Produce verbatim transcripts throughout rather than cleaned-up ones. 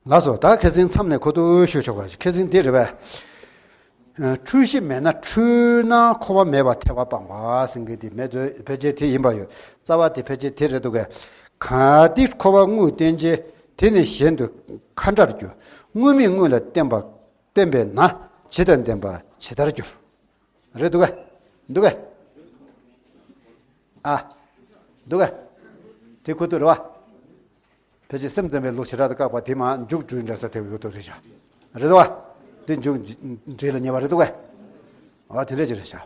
ལགས་སོ། ད་ཁ་སང་མཚམས་ནས་ཁོ་ཐུག་ཞུ་ཆོག་པ་ཁ་སང་དེ་རེད་པས། འཁྲུལ་གཞི་མེད་ན་འཁྲུལ་སྣང་འཁོར་བ་མེད་པར་ཐལ་བ་སྤངས་པ་ཟེར་མཁན་དེ་མེད་ཚོད་ཕལ་ཆེར་དེ་ཡིན་པ་ཡོད། རྩ་བ་དེ་ཕལ་ཆེར་དེ་རེད་འདུག་གས། གལ་ཏེ་འཁོར་བ་དངོས་བསྟན་བྱས། དེ་ནི་གཞན་དུ་ཁ་འདྲར་འགྱུར། དངོས་མེད་དངོས་ལ་བརྟེན་པ་བརྟེན་པས་ན། ཇི་ལྟར་བདེན་པ་ཇི་ལྟར་འགྱུར། རེད་འདུག་གས། འདུག་གས། ཨ། འདུག་གས། དེ་ཁོ་ཐུག་རེད་པ། ཕལ་ཆེར་སེམས་ཙམ་པའི་ལུགས་བྱེ་བྲག་ཏུ་བཀག་པ་དེ་མ་མཇུག་སྒྲིལ་འདྲ་ས་དེ་ཡོད་དོ་རེད་ཤག། རེད་དོ། དེ་མཇུག་སྒྲིལ་ལ་ཉེ་བ་རེད་དོ་གས། ཨ་དེ་འདྲ་ཅིག་རེད་ཤག།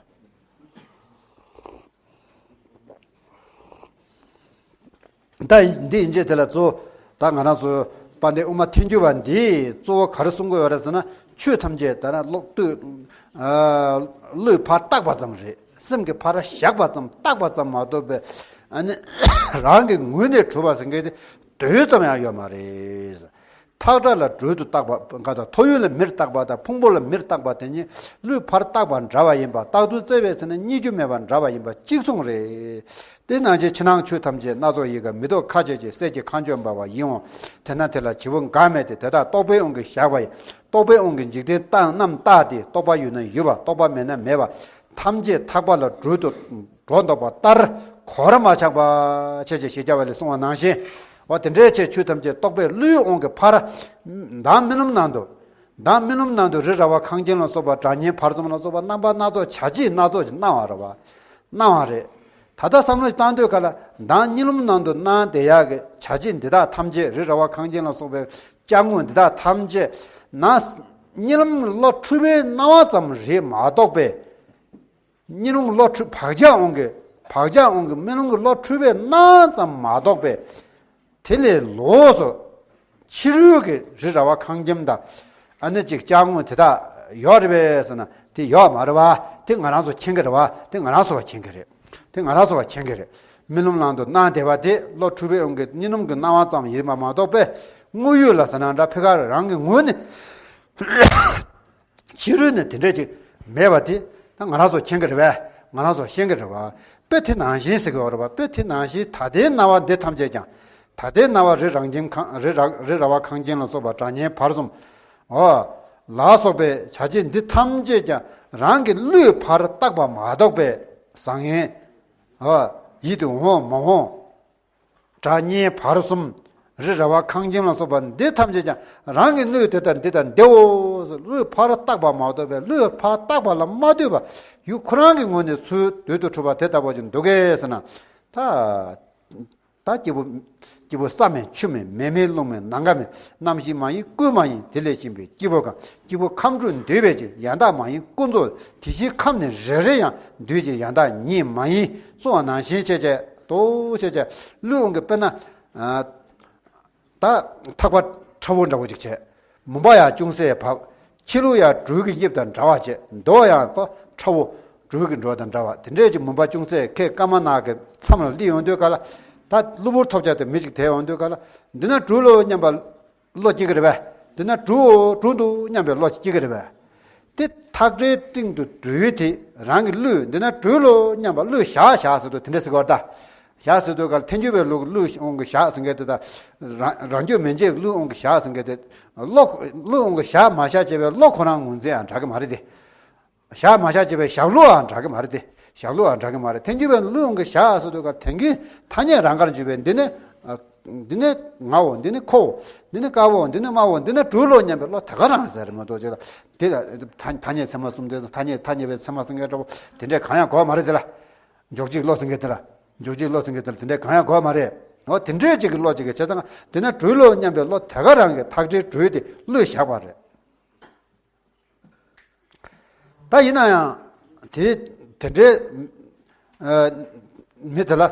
ད་འདི་ཡིན་རྗེས་དེ་ལ་གཙོ་བོ་ད་ང་རང་ཚོ་དཔལ་ལྡན་དབུ་མ་ཐལ་འགྱུར་བ་འདིས་གཙོ་བོ་ག་རེ་གསུང་གི་ཡོད་རེད་ཟེར་ན། ཆོས་ཐམས་ཅད་ད་ན་ལོག་ལྟོས། བློས་ཕར་བཏགས་པ་ཙམ་རེད། སེམས་ཀྱིས་ཕར་བཞག་པ་ཙམ་བཏགས་པ་ཙམ་མ་གཏོགས་པའི་ཨ་ནི་རང་གི་ངོས་ནས་གྲུབ་པ་ཟེར་མཁན་དེ་རྡོལ་ཙམ་ཡང་ཡོད་མ་རེད། ཐག་ཁྲ་ལ་སྦྲུལ་དུ་བཏགས་པ་འགའ་དང་། ཐོ་ཡོལ་ལ་མེར་བཏགས་པ་དང་། ཕུང་པོ་ལ་མེར་བཏགས་པ་དེ་གཉིས་བློས་ཕར་བཏགས་པ་འདྲ་བ་ཡིན་པ། རྟག་ཏུ་བརྩེ་བས་ཟེར་ན་རྙེད་རྒྱུ་མེད་པ་འདྲ་བ་ཡིན་པ་གཅིག་མཚུངས་རེད། དེ་ནང་བཞིན་ཕྱི་ནང་ཆོས་ཐམས་ཅད་སྣ་ཚོགས་ཡིན་ཀྱང་། མི་ལྡོག་མཁའ་སྤྱོད་ཅིང་གསེར་གྱི་མཁའ་སྤྱོད་འབར་བ་ཡིན་འོང་། དེ་ན་དེ་ལ་བྱེད་པོ་འགའ་མེད་དེ། དེ་དག་རྟོག་པའི་དབང་གིས་བཞག་པ་ཡིན། རྟོག་པའི་དབང་གིས་འཇིག་རྟེན་སྟེང་རྣམས་བཏགས་ཏེ། རྟོག་པ་ཡོད་ན་ཡོད་པ། རྟོག་པ་མེད་ན་མེད་པ། ཐམས་ཅད་ཐག་པ་ལ་སྦྲུལ་དུ་སྒྲོ་འདོགས་པ་ལྟར་གོར་མ་ཆག་པ་ཆེ་ཆེ་ཞེས་བྱ་བ་ལས་གསུངས་པ་ནང་བཞིན། འོ་དེ་འདྲའི་ཆེ་ཆོས་ཐམས་ཅད་རྟོག་པས་བློའི་དབང་གིས་ཕར། མདང་རྨི་ལམ་ནང་དུ། མདང་རྨི་ལམ་ནང་དུ་རི་ར་བ་ཁང་ཁྱིམ་ལ་སོགས་པ་སྒྲ་སྙན་བར་གསུམ་ལ་སོགས་པ་རྣམ་པ་སྣ་ཚོགས་བྱ་བྱེད་སྣ་ཚོགས་ཀྱི་སྣང་བ་རེད་པ། སྣང་བ་རེད། ད་ལྟ་བསམ་བློ་བཏང་དུས་ག་ལ་མདང་གཉིད་ལམ་ནང་དུ་སྣང་བསྡད་ཡག་གི་བྱ་བྱེད་འདི་དག་ཐམས་ཅད། རི་ར་བ་ཁང་ཁྱིམ་ལ་སོགས་པའི་ཅ་དངོས་འདི་དག་ཐམས་ཅད་ནང་གཉིད་ལམ་བློ་འཁྲུལ་པའི་སྣང་བ་ཙམ་རེད་མ་གཏོགས་པའི། གཉིད་ལམ་བློ་འཁྲུལ་བག་ཆགས་དབང་གིས། བག་ཆགས་དབང་གིས་རྨི་ལམ་གྱི་བློ་འཁྲུལ་པའི་སྣང་ཙམ་མ་གཏོགས་པའི། དེ་ལས་ལོགས་སུ་ཕྱི་རོལ་གྱི་རི་ར་བ་ཁང་ཁྱིམ་དང་། ཨ་ནི་ཅིག་ཅ་དངོས་དེ་དག་ཡོད་རེད་པས་ཟེར་ན་དེ་ཡོད་མ་རེད་པ། དེ་ང་རང་ཚོ་མཁྱེན་གྱི་རེད་པ། དེ་ང་རང་ཚོ་བ་མཁྱེན་གྱི་རེད། དེ་ང་རང་ཚོ་བ་མཁྱེན་གྱི་རེད། རྨི་ལམ་ནང་དུ་སྣང་བསྡད་པ་དེ་བློ་འཁྲུལ་པའི་དབང་གིས་གཉིད་ལམ་གྱི་སྣང་བ་ཙམ་ཡིན་པ་མ་གཏོགས་པའི། དངོས་ཡུལ་ལ་ཟེར་ན་འདྲ། ཕི་ཁ་རང་གི་ངོས་ནས། ཕྱི་རོལ་ནས་དེ་འདྲ་ཅིག་མེད་པ་དེ་ད་ང་རང་ཚོ་མཁྱེན་གྱི་རེད་པས། ང་རང་ཚོ་ཤེས་ཀྱི་རེད་པ། དཔེ་དེ་ནང་བཞིན་ཟེར་གྱི་ཡོད་རེད་པ། དཔེ་དེ་ནང་བཞིན་ད་ལྟའི་སྣང་བ་འདི་ཐམས་ཅད་ཀྱང་། ད་ལྟའི་སྣང་བ་རི་རང་ཁྱིམ་ཁང་། རི་ར་རི་ར་བ་ཁང་ཁྱིམ་ལ་སོགས་པ་སྒྲ་སྙན་བར་གསུམ། འོ། ལ་སོགས་པའི་བྱ་བྱེད་འདི་ཐམས་ཅད་ཀྱང་རང་གི་བློས་ཕར་བཏགས་པ་མ་གཏོགས་པའི་བཟང་ངན། འོ། ཡིད་དུ་འོང་མ་འོང་། སྒྲ་སྙན་བར་གསུམ། རི་ར་བ་ཁང་ཁྱིམ་ལ་སོགས་པ་འདི་ཐམས་ཅད་ཀྱང་རང་གི་བློས་དེ་ལྟ་འདི་ལྟ་འདིའོ་ཟེར་བློས་ཕར་བཏགས་པ་མ་གཏོགས་པའི། བློས་ཕར་བཏགས་པ་ལ་མ་ལྟོས་པ་ཡུལ་ཁོ་རང་གི་ངོས་ནས་ཚུར་རྡུལ་དུ་གྲུབ་པ་དེ་ལྟ་བུ་ཅིག་འདུག་གས་ཟེར་ན། ད་ད་སྐྱེས་བུ། སྐྱེས་བུ་ས་མེད་ཆུ་མེད། མེ་མེད་རླུང་མེད། ནམ་མཁའ་མེད། རྣམ་ཤེས་མ་ཡིན་ཀུན་མ་ཡིན། དེ་ལས་གཤིན་པའི་སྐྱེས་བུ་གང་། སྐྱེས་བུ་ཁམས་དྲུག་འདུས་པའི་ཕྱིར། ཡང་དག་མ་ཡིན་ཀུན་རྫོགས། དེ་བཞིན་ཁམས་ནི་རེ་རེ་ཡང་། འདུས་ཀྱི་ཡང་དག་ཉིད་མ་ཡིན། གསུངས་པ་ནང་བཞིན་བྱས་བྱས་དོ་བྱས་བྱས་བློའི་དབང་གིས་དཔེར་ན། ཨ། ད་ཐག་པ་ཁྲ་བོ་འདྲ་བོ་ཅིག་བྱས། མུན་པ་ཡང་ཅུང་ཟད་བབས། ཕྱི་ལུགས་ཡང་སྦྲུལ་གྱི་དབྱིབས་དང་འདྲ་བ་བྱས། མདོག་ཡང་ཁོ་ཁྲ་བོ། སྦྲུལ་གྱི་འགྲོས་དང་འདྲ་བ་དེ་འདྲས་ཀྱི་མུན་པ་ཅུང་ཟད་ཁད་ཀ་མ་ནག་གི་མཚམས་ལ་སླེབས་ཡོང་དུས་ག་ལ། ད་གློ་བུར་ཐོབ་བྱ་དེ་མི་ཅིག་དེད་ཡོང་དུས་ག་ལ། འདི་ན་སྦྲུལ་ལོ་སྙམ་པ་བློ་སྐྱེ་གི་རེད་པས། འདི་ན་སྦྲུལ་སྦྲུལ་འདུག་སྙམ་པའི་བློ་སྐྱེ་གི་རེད་པས། དེ་ཐག་ཁྲའི་སྟེང་དུ་སྦྲུལ་དེ་རང་གི་བློས་འདི་ན་སྦྲུལ་ལོ་སྙམ་པ་བློས་བཞག་བཞག་ཟེར་དུས་དེ་འདྲ་ཟེར་གི་བར་ད། བཞག་ཟེར་དུས་ག་ལ་ཐལ་འགྱུར་བའི་ལུགས་བློས་དབང་གིས་བཞག་ཟེར་མཁན་དེ་དང་། རང་རང་རྒྱུད་མན་ཆད་བློས་དབང་གིས་བཞག་ཟེར་མཁན་དེ། བློ་བློས་དབང་གིས་བཞག་མ་བཞག་བྱས་པའི་བློ་ཁོ་རང་ངོས་འཛིན་ཡང་འདྲ་གི་མ་རེད་དེ། བཞག་མ་བཞག་བྱས་པའི་བཞག་ལུགས་ཡང་འདྲ་གི་མ་རེད་དེ། བཞག་ལུགས་ཡང་འདྲ་གི་མ་རེད། ཐལ་འགྱུར་བའི་བློས་དབང་གིས་བཞག་ཟེར་དུས་ག་ལ་དེང་གི་ཐ་སྙད་རང་དགར་འཇུག་པའི་འདི་ནི། འདི་ནི་ངའོ། འདི་ནི་ཁོའོ། འདི་ནི་དཀར་པོའོ། འདི་ནི་དམར་པོའོ། འདི་ནི་སྦྲུལ་ལོ་སྙམ་པའི་བློ་དེ་ག་རང་ཟེར་མ་གཏོགས་ཅིག་ལ། དེ་ལ་ཐ་ཐ་སྙད་ཚད་མ་གསུམ་དེ་ཐ་སྙད་ཐ་སྙད་པའི་ཚད་མ་གསུམ་གའི་འདྲ་པོ་དེ་འདྲས་གང་ཡང་གོ་བ་མ་རེད་དེ་ལ། འཇོག་བྱེད་བློ་ཟེར་མཁན་དེ་ལ། འཇོག་བྱེད་བློ་ཟེར་མཁན་དེ་ལ་དེ་འདྲས་གང་ཡང་གོ་བ་མ་རེད། འོ་དེ་འདྲས་ཅིག་གི་བློ་ཅིག་གི་བྱས་ཙང་དེ་ན་སྦྲུལ་ལོ་སྙམ་པའི་བློ་དེ་ག་རང་གི་ཐག་ཁྲའི་སྦྲུལ་དེ་བློས་བཞག་པ་རེད། ད་ཡིན་ན་ཡང་དེ་དེ་འདྲའི་ཨ་མི་དེ་ལ་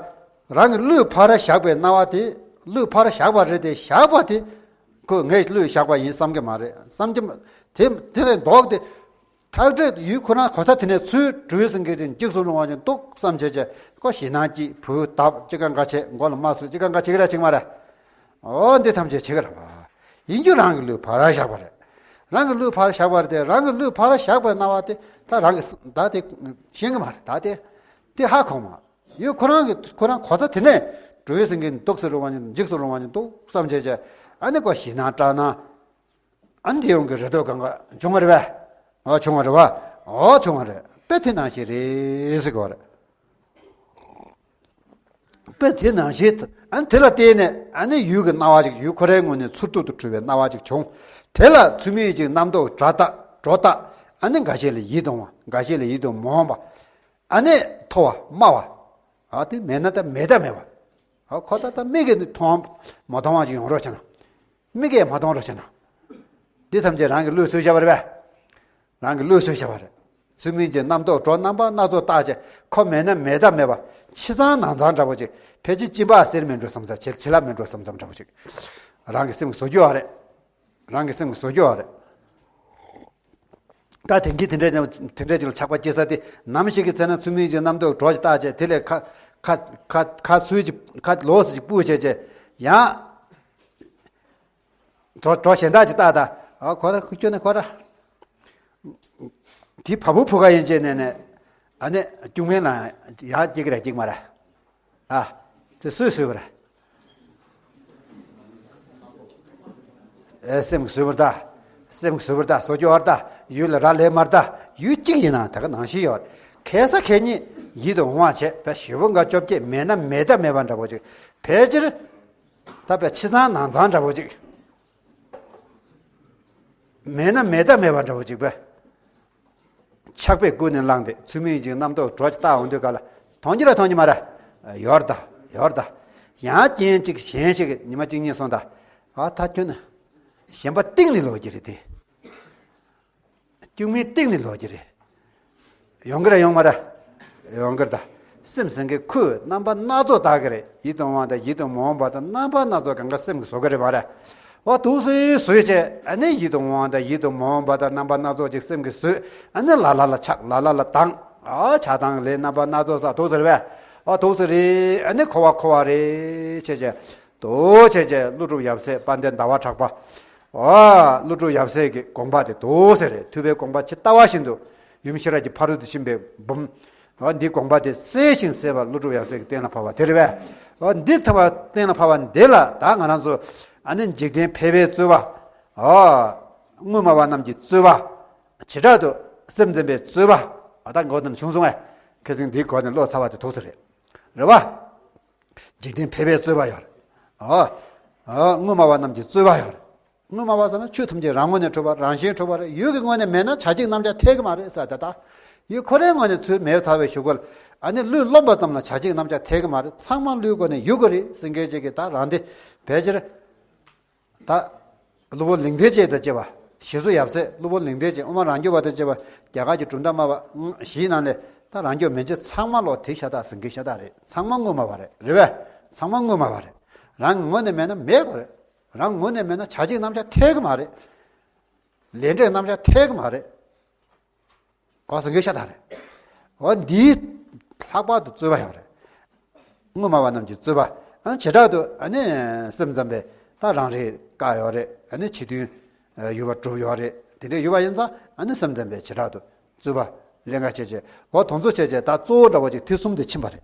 རང་གི་བློས་ཕར་བཞག་པའི་སྣང་བ་དེ། བློས་ཕར་བཞག་པ་རེད་དེ། བཞག་པ་དེ་ཁོས་ངས་བློས་བཞག་པ་ཡིན་བསམ་གྱི་མ་རེད། བསམ་གྱི་མ། དེ་དེ་ལས་ལྡོག་སྟེ། ཐག་ཁྲའི་ཡུལ་ཁོ་རང་གོ་ས་དེ་ནས་ཚུར་སྦྲུལ་ཟེར་མཁན་དེ་འཇིགས་སུ་རུང་བ་ཅིག་འདུག་བསམ་བྱས་བྱས་ཁོ་ཞེད་སྣང་སྐྱེས། བུ་བརྡབས། ཅི་གང་ག་བྱས། མགོ་ལ་རྨ་བཟོས། ཅི་གང་ག་བྱེད་ཀྱི་རེད། བྱེད་ཀྱི་མ་རེད། འོ་འདི་ཐམས་ཅད་བྱེད་ཀྱི་རེད་པ། ཡིན་རྒྱུ་རང་གི་བློས་ཕར་བཞག་པ་རེད། རང་གི་བློས་ཕར་བཞག་པ་རེད་དེ། རང་གི་བློས་ཕར་བཞག་པའི་སྣང་བ་དེ་ད་རང་གི་ད་དེ་ཤེས་ཀྱི་མ་རེད། ད་དེ་དེ་ཧ་གོ་མ་ཡོད། ཁོ་རང་གི་ཁོ་རང་གོ་ས་དེ་ནས་སྦྲུལ་ཟེར་མཁན་འདུག་སེ་རུང་བ་ཅིག་འཇིགས་སུ་རུང་བ་ཅིག་འདུག་བསམ་བྱས་བྱས། ཨ་ནི་ཁོ་ཞེད་སྣང་སྐྲག་སྣང་ ཨ་ནི་དེ་ཡོང་གི་རེ་དོགས་གང་ག་བྱུང་བ་རེད་པས། ཨོ་བྱུང་བ་རེད་པ། ཨོ་བྱུང་བ་རེད། དཔེ་དེ་ནང་བཞིན་རེད་ཟེར་གོ་རེད། དཔེ་དེ་ནང་བཞིན་དུ་ཨ་ནི་དེ་ལ་བརྟེན་ནས་ཨ་ནི་ཡུལ་གྱི་སྣང་བ་ཅིག་ཡུལ་ཁོ་རའི་ངོས་ནས་ཚུར་ཐུག་ཏུ་འཁྲུལ་བའི་སྣང་བ་ཅིག་བྱུང་། དེ་ལ་ཚུལ་མིན་ཅིག་རྣམ་རྟོག་སྒྲོ་བཏགས་སྒྲོ་བཏགས། ཨ་ནི་འགའ་ཤས་ལ་ཡིད་དུ་འོང་བ། འགའ་ཤས་ལ་ཡིད་དུ་མ་འོང་བ། ཨ་ནི་མཐོ་བ་དམའ་བ། ཨ་དེ་མེད་ན་ད་མེད་ད་མེད་པ། ཨ་ཁོ་ད་ད་མིག་གིས་མཐོང་མ་མཐོང་བ་ཅིག་ཡོང་རོགས་བྱས་ན། མིག་གིས་མ་མཐོང་རོགས་བྱས་ན། འདི་ཐམས་ཅད་རང་གི་བློས་བཟོས་བཞག་པ་རེད་པས། རང་གི་བློས་བཟོས་བཞག་པ་རེད། ཚུལ་མིན་གྱི་རྣམ་རྟོག་སྒྲོ་རྣམ་པ་སྣ་ཚོགས་བཏགས་བྱས་ཁོ་མེད་ན་མེད་ད་མེད་པ། ཕྱི་གཙང་ནང་གཙང་འདྲ་པོ་ཅིག་ཕལ་ཆེར་གཅིན་པ་ཟེར་མི་འགྲོ་བསམ་ས་བྱེད་བྱེད་ལ་མི་འགྲོ་བསམ་བསམ་འདྲ་པོ་ཅིག་རང་གི་སེམས་ཀྱིས་བཟོ་རྒྱུ་ཨ་རེད། རང་གི་སེམས་ཀྱིས་བཟོ་རྒྱུ་ཨ་རེད། ད་དེང་གི་དེ་འདྲ་དེ་འདྲ་ཅིག་ལ་ཆགས་པ་སྐྱེ་ས་དེ་ནམ་ཞིག་གི་ཚེ་ན་ཚུལ་མིན་གྱི་རྣམ་རྟོག་སྒྲོ་ཞིག་བཏགས་བྱས་དེ་ལས་ཁ་ཁ་ཁ་ཁ་ཚུལ་གྱི་ཁ་ལོགས་སུ་ཅིག་སྤུས་བྱས་བྱས་ཡང་། སྒྲོ་སྒྲོ་གཞན་དག་ཅིག་བཏགས་ད། ཨ་ཁོ་ར་ཁུ་ཁྱོད་ནི་ཁོ་ར། དེ་བ་སྤུ་ཕུ་ཁ་ཡན་ཆད་ནས་ནས་ཨ་ནི་སྐྱུག་མེད་ལ་ཡང་སྐྱེ་གི་ར་སྐྱེ་གི་མ་ར། ཨ་དེ་སུས་བཟོས་པ་ར། ཨེ་སེམས་ཀྱིས་བཟོས་པ་ར་ད། སེམས་ཀྱིས་བཟོས་པ་ར་ད་བཟོ་རྒྱུ་བ་ར་ད་ཡུལ་ལ་རག་ལས་མ་ར་ད་ཡུལ་གཅིག་ཡིན་ན་ད་ག་ནང་བཞིན་ཡོད། གལ་ས་གལ་གཉིས་ཡིད་དུ་འོང་བ་བྱས་པས་ཞེ་པོ་འགའ་བཅོ་བརྒྱད་མེད་ན་མེད་ད་མེད་པ་འདྲ་པོ་ཅིག་ཕལ་ཆེར། ད་དཔེ་ཕྱི་གཙང་ནང་གཙང་འདྲ་པོ་ཅིག་མེད་ན་མེད་ད་མེད་པ་འདྲ་པོ་ཅིག་པས། ཆགས་པས་ཀུན་ནས་བསླངས་ཏེ་ཚུལ་མིན་གྱི་རྣམ་རྟོག་སྒྲོ་ཅིག་བཏགས་འོང་དུས་ག་ལ་མཐོང་རྒྱུ་ར་མཐོང་རྒྱུ་མ་ར། ཡོད་ར་ད་ཡོད་ར་ད། ཡང་རྐྱེན་གཅིག་གཞན་ཞིག་གིས་ཉི་མ་གཅིག་གཉིས་སོང་ད། ཨ་ད་ཁྱོད་ནི་གཞན་པ་གཏིང་ནས་ལོག་གི་རེད་དེ། སྐྱུག་མེད་གཏིང་ནས་ལོག་གི་རེད། ཡོང་གི་རེད་ཡོང་མ་རེད། ཡོང་གི་རེད་ད། སེམས་ཟེར་མཁན་ཁོས་རྣམ་པ་སྣ་ཚོགས་བཏགས་ཀྱི་རེད། ཡིད་དུ་འོང་བ་དང་ཡིད་དུ་མ་འོང་བ་དང་རྣམ་པ་སྣ་ཚོགས་གང་ག་སེམས་ཀྱིས་བཟོ་གི་རེད་མ་རེད། འོ་འདུག་སེ་བཟོས་བྱས་ཨ་ནི་ཡིད་དུ་འོང་བ་དང་ཡིད་དུ་མ་འོང་བ་དང་རྣམ་པ་སྣ་ཚོགས་ཅིག་སེམས་ཀྱིས་བཟོས་ཨ་ནི་ལ་ལ་ལ་ཆགས་ལ་ལ་ལ་དང་། ཨ་ཆགས་དང་ལས་རྣམ་པ་སྣ་ཚོགས་བསགས་འདུག་ཟེར་བས། འོ་འདུག་སེ་རེད་ཨ་ནི་འཁོར་བ་འཁོར་བ་རེད་བྱས་བྱས། དོ་བྱས་བྱས་ཀླུ་སྒྲུབ་ཡབ་སྲས་དཔལ་ལྡན་ཟླ་བ་གྲགས་པ། ཨ་ཀླུ་སྒྲུབ་ཡབ་སྲས་ཀྱི་དགོངས་པ་དེ་དོ་ཟེར་རེད། ཐུབ་པའི་དགོངས་པ་ཇི་ལྟ་བ་བཞིན་དུ་ཡུམ་ཤེས་རབ་ཀྱི་ཕ་རོལ་ཏུ་ཕྱིན་པའི་འབུམ། ཨ་འདིའི་དགོངས་པ་དེ་གསལ་ཞིང་གསལ་བ་ཀླུ་སྒྲུབ་ཡབ་སྲས་ཀྱི་གཏན་ལ་ཕབ་པ་དེ་རེད་པས། ཨ་འདི་ཐུབ་པ་གཏན་ལ་ཕབ་པ་འདི་ལ་ད་ང་རང་ཚོ་ཨ་ནི་འཇིག་རྟེན་ཕལ་པའི་རྩོལ་བ། ཨ་དངོས་སྨྲ་བ་རྣམས་ཀྱི་རྩོལ་བ། བྱེ་བྲག་ཏུ་སེམས་ཙམ་པའི་རྩོལ་བ། ཨ་ད་མགོ་རྣམས་བྱུང་སོང་ངས། ཁ་སང་འདིའི་སྒོ་ནས་ཀློག་ཚར་བ་དེ་ཐུག་ས་རེད། རེད་པ། འཇིག་རྟེན་ཕལ་པའི་རྩོལ་བ་ཡོད་རེད། ཨ། ཨ། དངོས་སྨྲ་བ་རྣམས་ཀྱི་རྩོལ་བ་ཡོད་རེད། དངོས་སྨྲ་བ་ཟེར་ན་ཆོས་ཐམས་ཅད་རང་ངོས་ནས་གྲུབ་པ་རང་བཞིན་གྲུབ་པ་རེད། ཡུལ་གྱི་ངོས་ནས་མེད་ན་བྱ་བྱེད་རྣམ་གཞག་འཐད་ཀྱི་མ་རེད་ཟེར་ད་ལྟ། ཡུལ་ཁོ་རའི་ངོས་ནས་ཚུར་མེད་ཚར་བའི་གཞུག་གུ་ལ་ཨ་ནི་བློས་རློམ་པ་ཙམ་ལ་བྱ་བྱེད་རྣམ་གཞག་འཐད་ཀྱི་མ་རེད། ཚང་མ་བློའི་སྒོ་ནས་ཡོད་ཀྱི་རེད་ཟེར་མཁན་ཅིག་གིས་ད་རང་དེ་ཕལ་ཆེར། ད། གློ་བུར་ལུང་བསྟན་བཅས་དང་བཅས་པ། ཞེ་སོགས་ཡབ་སྲས་གློ་བུར་ལུང་བསྟན་བཅས་དབུ་མ་རང་རྒྱུད་པ་དང་བཅས་པ་རྒྱ་གར་གྱི་གྲུབ་མཐའ་སྨྲ་བ་བཞིའི་ནང་ནས་ད་རང་རྒྱུད་མན་ཆད་ཚང་མ་ལོག་དེ་ཤ་སྟག་ཟེར་མཁན་ཤ་སྟག་རེད། ཚང་མ་དངོས་སྨྲ་བ་རེད། རེད་པས། ཚང་མ་དངོས་སྨྲ་བ་རེད། རང་གི་ངོས་ནས་མེད་ན་མེད་དགོས་རེད། རང་ངོས་ནས་མེད་ན་བྱ་བྱེད་རྣམ་གཞག་འཐད་ཀྱི་མ་རེད། ལས་འབྲས་རྣམ་གཞག་འཐད་ཀྱི་མ་རེད། གོ་ཟིན་གྱི་ཤ་སྟག་རེད། འོ་འདིའི་ལྷག་པར་དུ་རྩོད་པ་ཡོད་རེད། དངོས་སྨྲ་བ་རྣམས་ཀྱི་རྩོད་པ། ཨ་ནི་བྱེ་བྲག་ཏུ་ཨ་ནི་སེམས་ཙམ་པའི་ད་རང་རིག་བཀག་ཡོད་རེད། ཨ་ནི་ཕྱི་དོན་ཡོད་པ་གྲུབ་ཡོད་རེད། དེ་འདྲ་ཡོད་པ་ཡིན་ཙང་ཨ་ནི་སེམས་ཙམ་པའི་བྱེ་བྲག་ཏུ་རྩོད་པ་ལས་འགའ་བྱས་བྱས་འོ་དོན་ཚོ་བྱས་བྱས་ད་གཙོ་བོ་འདྲ་བོ་ཅིག་དེ་གསུམ་དེ་ཕྱིན་པ་རེད།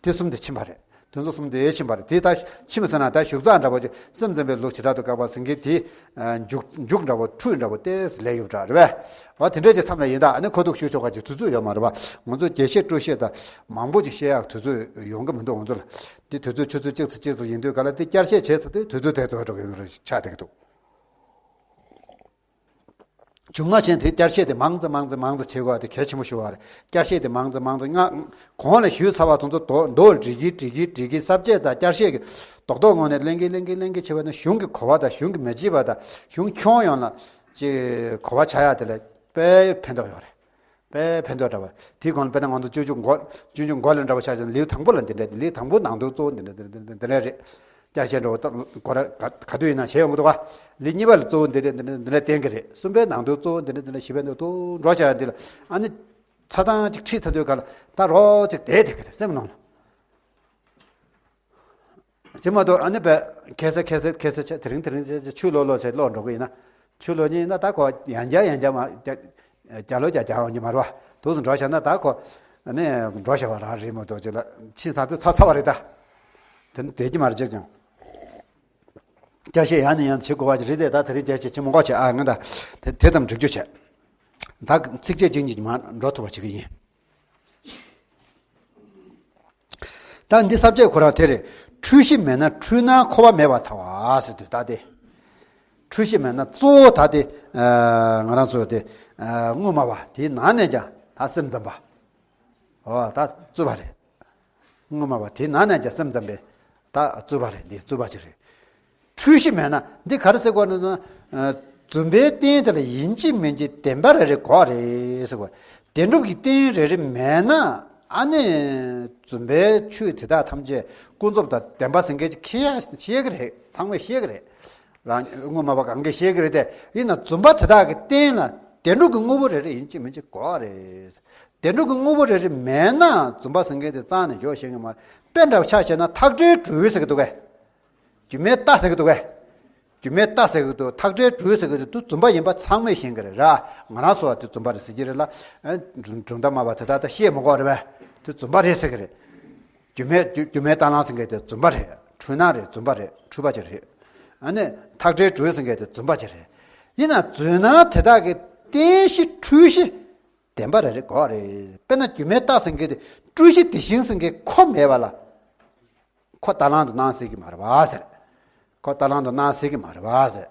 དེ་གསུམ་དེ་ཕྱིན་པ་རེད། དོན་ཚོ་གསུམ་དེ་ཕྱིན་པ་རེད། དེ་ད་ཕྱིན་ཟེར་ན་ད་ཞུགས་ཚགས་འདྲ་བོ་ཅིག་སེམས་ཙམ་པའི་ལུགས་བྱེ་བྲག་ཏུ་བཀག་པ་ཟེར་མཁན་དེ། མཇུག་མཇུག་འདྲ་བོ་འཕྲོས་འདྲ་བོ་ཏོག་ཙམ་ལས་ཡོད་འདྲ་རེད་པས། འོ་དེ་འདྲ་ཅིག་མཚམས་ལ་ཡིན་ད་ཨ་ནི་ཁ་ཐུག་ཞུ་ཆོག་ག་ཅིག་དུས་ཚོད་ཡོད་མ་རེད་པ། ང་ཚོ་རྒྱས་བཤད་སྤྲོས་བཤད་ད་མང་པོ་ཅིག་བཤད་ཡག་དུས་ཚོད་ཡོང་གི་མི་འདུག་ང་ཚོ་ལ། འདི་དུས་ཚོད་ཆུ་ཚོད་གཅིག་ཙམ་གཅིག་ཙམ་ཡིན་དུས་ག་ལ་འདི་བསྐྱར་བཤད་བྱས་ཚར་དུས་དུས་ཚོད་དེ་ཚོ་འགྲོ་གི་ཡོང་གི་རེད་ཆགས་བསྡད་ཀྱི་འདུག་བྱུང་ན་ཆེན་དེ་བསྐྱར་བཤད་དེ་མང་ཙམ་མང་ཙམ་མང་ཙམ་བྱེད་དགོས་པ་དེ་གལ་ཆེན་པོ་ཞུ་བ་རེད། བསྐྱར་བཤད་དེ་མང་ཙམ་མང་ཙམ་ང་གོང་ལ་ཞུས་ཚར་བ་དེ་ཚོ་རྡོ་རྡོ་སྒྲིག་གིན་སྒྲིག་གིན་སྒྲིག་གིན་ས་བཅད་དང་བསྐྱར་བཤད་ཀྱི་རྡོག་རྡོག་ངོས་ནས་གླེང་གིན་གླེང་གིན་གླེང་གིན་བྱས་པ་ན་གཞུང་གི་གོ་བ་དང་གཞུང་གི་མི་བརྗེད་པ་དང་གཞུང་ཁྱོན་ཡོངས་ལ་ཅིག་གོ་བ་ཆགས་ཡག་དེ་ལ་དཔེ་ཕན་ཐོགས་ཡོད་རེད། དཔེ་ཕན་ཐོགས་འདྲ་བ། དེའི་གོང་ལ་དཔེར་ན་ང་ཚོ་སྤྱོད་འཇུག་མགོ་སྤྱོད་འཇུག་མགོ་ལ་འདྲ་བ་ཆ་བཞག་ན་ལེའུ་དང་པོ་ལ་འདི་འདྲ་ལེའུ་དང་པོ་ནང་དོན་གཙོ་བོ་འདི་འདྲ་འདི་འདྲ་འདི་འདྲ་རེད། བསྐྱར་བཤད་འདྲ་བོ་ད་གོ་ར་ག་ག་དུས་ཡིན་ན་བྱས་ཡོང་གི་འདུག་ག་ལེའུ་གཉིས་པ་ལ་གཙོ་བོ་འདི་འདྲ་འདི་འདྲ་འདི་འདྲ་བསྟན་གྱི་རེད། གསུམ་པའི་ནང་དོན་གཙོ་བོ་འདི་འདྲ་འདི་འདྲ་བཞི་པའི་ནང་དོན་འགྲོ་བྱ་ཡ་འདི་ལ་ཨ་ནི་ཚ་ཐང་ཅིག་ཁྲིད་ཚར་དུས་ག་ལ་ད་རོགས་ཅིག་བསྡད་བསྡད་ཀྱི་རེད་སེམས་ནང་ལ། དེ་མ་གཏོགས་ཨ་ནི་བས་ཁ་སང་ཁ་སང་ཁ་སང་བྱས་དེ་རིང་དེ་རིང་བྱས་ཆུ་ལོག་ལོག་བྱས་ལོག་འགྲོ་གི་ཡིན་ན། ཆུ་ལོག་ཉིན་ན་ད་ཁོ་ཡང་བསྐྱར་ཡང་བསྐྱར་མ་བསྐྱར་བསྐྱར་ལོག་བསྐྱར་བསྐྱར་འོང་གི་མ་རེད་པ། དུས་སུ་འགྲོ་བཞག་ན་ད་ཁོ་ཨ་ནི་འགྲོ་བཞག་པ་རང་རེད་མ་གཏོགས་ཅིག་ལ་ཕྱིན་ཚར་དུས་ཚར་ཚར་བ་རེད་ད། དེ་ནི་བསྡད་ཀྱི་མ་རེད་ཅེས་ཀྱང་། བསྐྱར་བཤད་ཡང་ནས་ཡང་བྱེད་དགོས་པ་ཅིག་རེད་དེ། ད་དེ་རིང་བསྐྱར་བཤད་བྱེད་མི་དགོས་བྱས། ཨ་ང་ད་དེ་དེ་ཙམ་འགྲིག་རྒྱུ་བྱས། ད་ཚིགས་བཅད་གཅིག་གཉིས་ཀྱིས་མར་འགྲོ་ཐུབ་པ་བྱེད་ཀྱི་ཡིན། ད་འདི་ས་བཅད་ཁོ་རང་དེ་རེད། འཁྲུལ་གཞི་མེད་ན་འཁྲུལ་སྣང་འཁོར་བ་མེད་པར་ཐལ་བ་ཟེར་དུས། ད་དེ་འཁྲུལ་གཞི་མེད་ན་གཙོ་བོ་ད་དེ་ང་རང་ཚོ་དེ་དངོས་སྨྲ་བ་དེའི་ནང་ནས་ཀྱང་ད་སེམས་ཙམ་པ། ཨོ་ད་རྩོད་པ་རེད། དངོས་སྨྲ་བ་དེའི་ནང་ནས་ཀྱང་སེམས་ཙམ་པའི་ད་རྩོད་པ་རེད། འདི་རྩོད་པ་ཅིག་རེད། འཁྲུལ་གཞི་མེད་ན་འདི་ག་རེ་ཟེར་དགོས་ན། རྫུན་པའི་རྟེན་དེ་ལ་ཡིན་གཅིག་མིན་གཅིག་བདེན་པ་རེ་རེ་དགོས་རེད་ཟེར་དགོས། བདེན་གྲུབ་ཀྱི་རྟེན་རེ་རེ་མེད་ན། ཨ་ནི་རྫུན་པའི་ཆོས་དེ་དག་ཐམས་ཅད་ཀུན་རྫོབ་དང་བདེན་པ་ཟེར་མཁན་ཅིག་ཁྱེད་ཤེས་ཀྱི་རེད། ཚང་མས་ཤེས་ཀྱི་རེད། རང་དངོས་སྨྲ་བ་གང་གིས་ཤེས་ཀྱི་རེད་དེ། ཡིན་ན་རྫུན་པ་དེ་དག་གི་རྟེན་ལ་བདེན་གྲུབ་ཀྱི་དངོས་པོ་རེ་རེ་ཡིན་གཅིག་མིན་གཅིག་དགོས་རེད། བདེན་གྲུབ་ཀྱི་དངོས་པོ་རེ་རེ་མེད་ན་རྫུན་པ་ཟེར་མཁན་དེ་རྩ་ནས་འཇོག་ཤེས་ཀྱི་མ་རེད། དཔེ་འདྲ་བ་ཆ་བཞག་ན་ཐག་བྲེལ་སྦྲུལ་ཟེར་གྱི་འདུག་གས། སྒྱུ་མའི་རྟ་ཟེར་གྱི་འདུག་གས། སྒྱུ་མའི་རྟ་ཟེར་གྱི་འདུག་ཐག་བྲེལ་སྦྲུལ་ཟེར་གྱི་འདུག་དེ་རྫུན་པ་ཡིན་པ་ཚང་མས་ཤེས་ཀྱི་རེད་ར། ང་རང་ཚོ་བ་དེ་རྫུན་པ་རེད་ཟེར་གྱི་རེད་ལ། ཨ་གྲུབ་མཐའ་སྨྲ་བ་དེ་དག་ད་བཤད་མི་དགོས་རེད་པས། དེ་རྫུན་པ་རེད་ཟེར་གྱི་རེད། སྒྱུ་མའི་སྒྱུ་སྒྱུ་མའི་རྟ་གླང་ཟེར་མཁན་དེ་རྫུན་པ་རེད། འཁྲུལ་སྣང་རེད། རྫུན་པ་རེད། འཁྲུལ་པ་ཅིག་རེད། ཨ་ནི་ཐག་བྲེལ་སྦྲུལ་ཟེར་མཁན་དེ་རྫུན་པ་ཅིག་རེད། ཡིན་ན་རྫུན་སྣང་དེ་དག་གི་རྟེན་གཞི་འཁྲུལ་གཞི་བདེན་པ་རེ་རེ་དགོས་རེད། དཔེར་ན་སྒྱུ་མའི་རྟ་ཟེར་མཁན་དེ་སྤྲུལ་གཞི་དེ་བཞིན་ཟེར་མཁན་ཁོ་མེད་པ་ལ། ཁོ་རྟ་གླང་དུ་སྣང་སྲིད་ཀྱི་མ་རེད་པ་ཟེར། ཁོ་རྟ་གླང་དུ་སྣང་སྲིད་ཀྱི་མ་རེད་པ་ཟེར།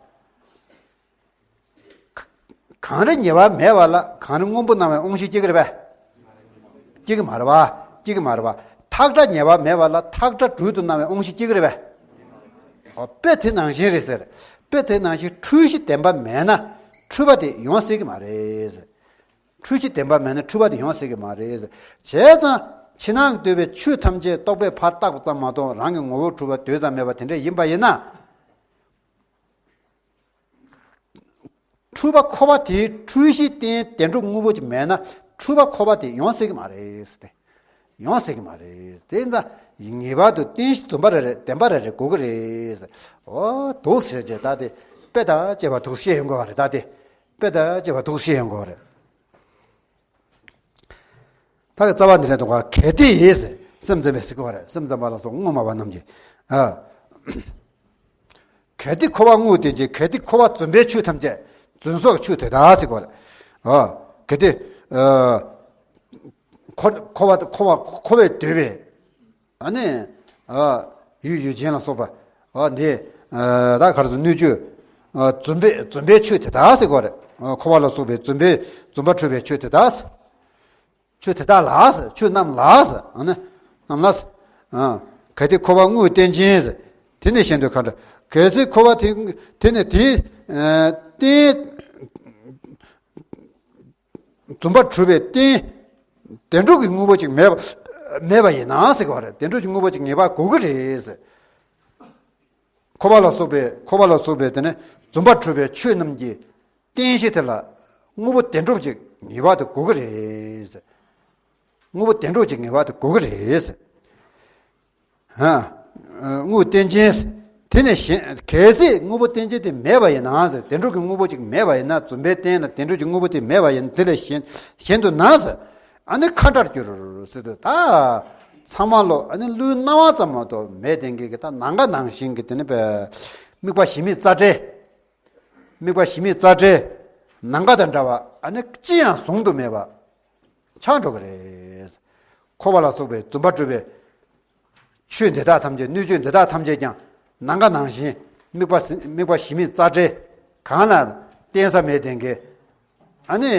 ག- གང་རེ་ཉེ་བར་མེད་པ་ལ་གང་རེ་སྔོན་པོ་སྣང་བའི་དབང་ཤེས་སྐྱེ་གི་རེད་པས། སྐྱེ་གི་མ་རེད་པ། སྐྱེ་གི་མ་རེད་པ། ཐག་སྒྲ་ཉེ་བར་མེད་པ་ལ་ཐག་སྒྲ་སྦྲུལ་དུ་སྣང་བའི་དབང་ཤེས་སྐྱེ་གི་རེད་པས། འོ་དཔེ་དེ་ནང་བཞིན་རེད་ཟེར། དཔེ་དེ་ནང་བཞིན་འཁྲུལ་གཞི་བདེན་པ་མེད་ན་འཁྲུལ་པ་དེ་ཡོང་སྲིད་ཀྱི་མ་རེད་ཟེར། འཁྲུལ་གཞི་བདེན་པ་མེད་ན་འཁྲུལ་པ་དེ་ཡོང་སྲིད་ཀྱི་མ་རེད། བྱས་ཙང་ཕྱི་ནང་གི་འདོད་པའི་ཆོས་ཐམས་ཅད་རྟོག་པས་ཕར་བཏགས་པ་ཙམ་མ་གཏོགས་རང་གི་ངོ་བོར་གྲུབ་པ་དེ་ཙམ་མེད་པ་དེ་འདྲ་ཡིན་པ་ཡིན་ན། འཁྲུལ་པ་འཁོར་བ་དེའི་འཁྲུལ་གཞིའི་རྟེན་བདེན་གྲུབ་དངོས་པོ་ཅིག་མེད་ན་འཁྲུལ་པ་འཁོར་བ་དེ་ཡོང་སྲིད་ཀྱི་མ་རེད་ཟེར་ཏེ། ཡོང་སྲིད་ཀྱི་མ་རེད། དེ་ཡིན་ཙང་ངེས་པར་དུ་རྟེན་གཞི་རྫུན་པ་རེ་རེ་བདེན་པ་རེ་རེ་དགོས་ཀྱི་རེད་ཟེར། འོ་འདུག་ཟེར་བྱས་ད་དེ་དཔེ་དང་བཅས་པ་འདུག་ཤེས་ཡོང་དགོས་པ་རེད། ད་དེ་དཔེ་དང་བཅས་པ་འདུག་ཤེས་ཡོང་དགོས་པ་རེད། ད་གི་རྩ་བ་འདི་ནས་དང་ག་གལ་ཏེ་ཡིས་སེམས་ཙམ་པས་ཟེར་གི་བ་རེད། སེམས་ཙམ་པ་ལ་སོགས་དངོས་སྨྲ་བ་རྣམས་ཀྱིས། ཨ། གལ་ཏེ་འཁོར་བ་དངོས་བསྟན་ཅིང་། གལ་ཏེ་འཁོར་བ་རྫུན་པའི་ཆོས་ཐམས་ཅད། རྫུན་སོགས་ཆོས་དེ་དག་ཟེར་གི་བ་རེད། ཨ། གལ་ཏེ། ཨ། འཁོར་འཁོར་བ་འཁོར་བ་འཁོར་བས་བསྡུས་པའི། ཨ་ནི། ཨ། ཡུལ་ཡུལ་ཅན་ལ་སོགས་པ། ཨ་འདི། ཨ་ད་ག་རེ་ཟེར། སྣོད་བཅུད། ཨ་རྫུན་པའི་རྫུན་པའི་ཆོས་དེ་དག་ཟེར་གི་བ་རེད། ཨ་འཁོར་བ་ལ་སོགས་པའི་རྫུན་པའི་རྫུན་པ་འཁྲུལ་པའི་ཆོས་དེ་དག་ཟེར། ཆོས་དེ་དག་ལ་ཟེར། ཆོས་རྣམས་ལ་ཟེར། ཨ་ནི། རྣམས་ལ་ཟེར། ཨ་གལ་ཏེ་འཁོར་བ་དངོས་བསྟན་ཅིང་ཟེར། དེ་ནི་གཞན་དུ་གང་འདྲ། གལ་སྲིད་འཁོར་བ་དེ་དེ་ནི་དེའི། ཨ་རྟེན། རྫུན་པ་འཁྲུལ་པའི་རྟེན། བདེན་གྲུབ་ཀྱི་དངོས་པོ་ཅིག་མེད་པ་མེད་པ་ཡིན་ན་ཟེར་གི་བ་རེད། བདེན་གྲུབ་ཀྱི་དངོས་པོ་ཅིག་ངེས་པར་དགོས་ཀྱི་རེད་ཟེར། འཁོར་བ་ལ་སོགས་པའི་འཁོར་བ་ལ་སོགས་པའི་དེ་ནི་རྫུན་པ་འཁྲུལ་པའི་ཆོས་རྣམས་ཀྱི་རྟེན་གཞི་དེ་ལ་དངོས་པོ་བདེན་གྲུབ་ཅིག་ངེས་པར་དུ་དགོས་ཀྱི་རེད་ཟེར། དངོས་པོ་བདེན་གྲུབ་ཅིག་ངེས་པར་དུ་དགོས་ཀྱི་རེད་ཟེར། ཨ། དངོས་བསྟན་ཅིང་། དེ་ནི་གཞན་གལ་སྲིད་དངོས་པོ་རྟེན་ཅན་དེ་མེད་པ་ཡིན་ན་ཟེར། བདེན་གྲུབ་ཀྱི་དངོས་པོ་ཅིག་མེད་པ་ཡིན་ན། རྫུན་པའི་རྟེན་ལ་བདེན་གྲུབ་ཀྱི་དངོས་པོ་དེ་མེད་པ་ཡིན་ན། དེ་ལས་གཞན་གཞན་དུ་ན་ཟེར། ཨ་ནི་མཁའ་འདྲར་འགྱུར་ཟེར་དུས། ད་ཚང་མ་ལོ་ཨ་ནི་ཀླུའི་སྣང་བ་ཙམ་མ་གཏོགས་མེད་དེ་གི་གི་ད་ནམ་མཁའ་ནང་བཞིན་གྱི་དེ་ནི་པའི་དམིགས་པ་གཞི་མེད་རྩ་བྲལ། དམིགས་པ་གཞི་མེད་རྩ་བྲལ། ནམ་མཁའ་དང་འདྲ་བ་ཨ་ནི་ཅི་ཡང་གཟུང་དུ་མེད་པ། ཆགས་འགྲོ་གི་རེད། འཁོར་བ་ལ་སོགས་པའི་རྫུན་པ་འཁྲུལ་པའི་ཆོས་འདི་དག་ཐམས་ཅད། སྣོད་བཅུད་འདི་དག་ཐམས་ཅད་ཀྱང་ནམ་མཁའ་ནང་བཞིན་དམིགས་པ་དམིགས་པ་གཞི་མེད་རྩ་བྲལ། གང་ལ་བརྟེན་ས་མེད་དེ་གི་ཨ་ནི་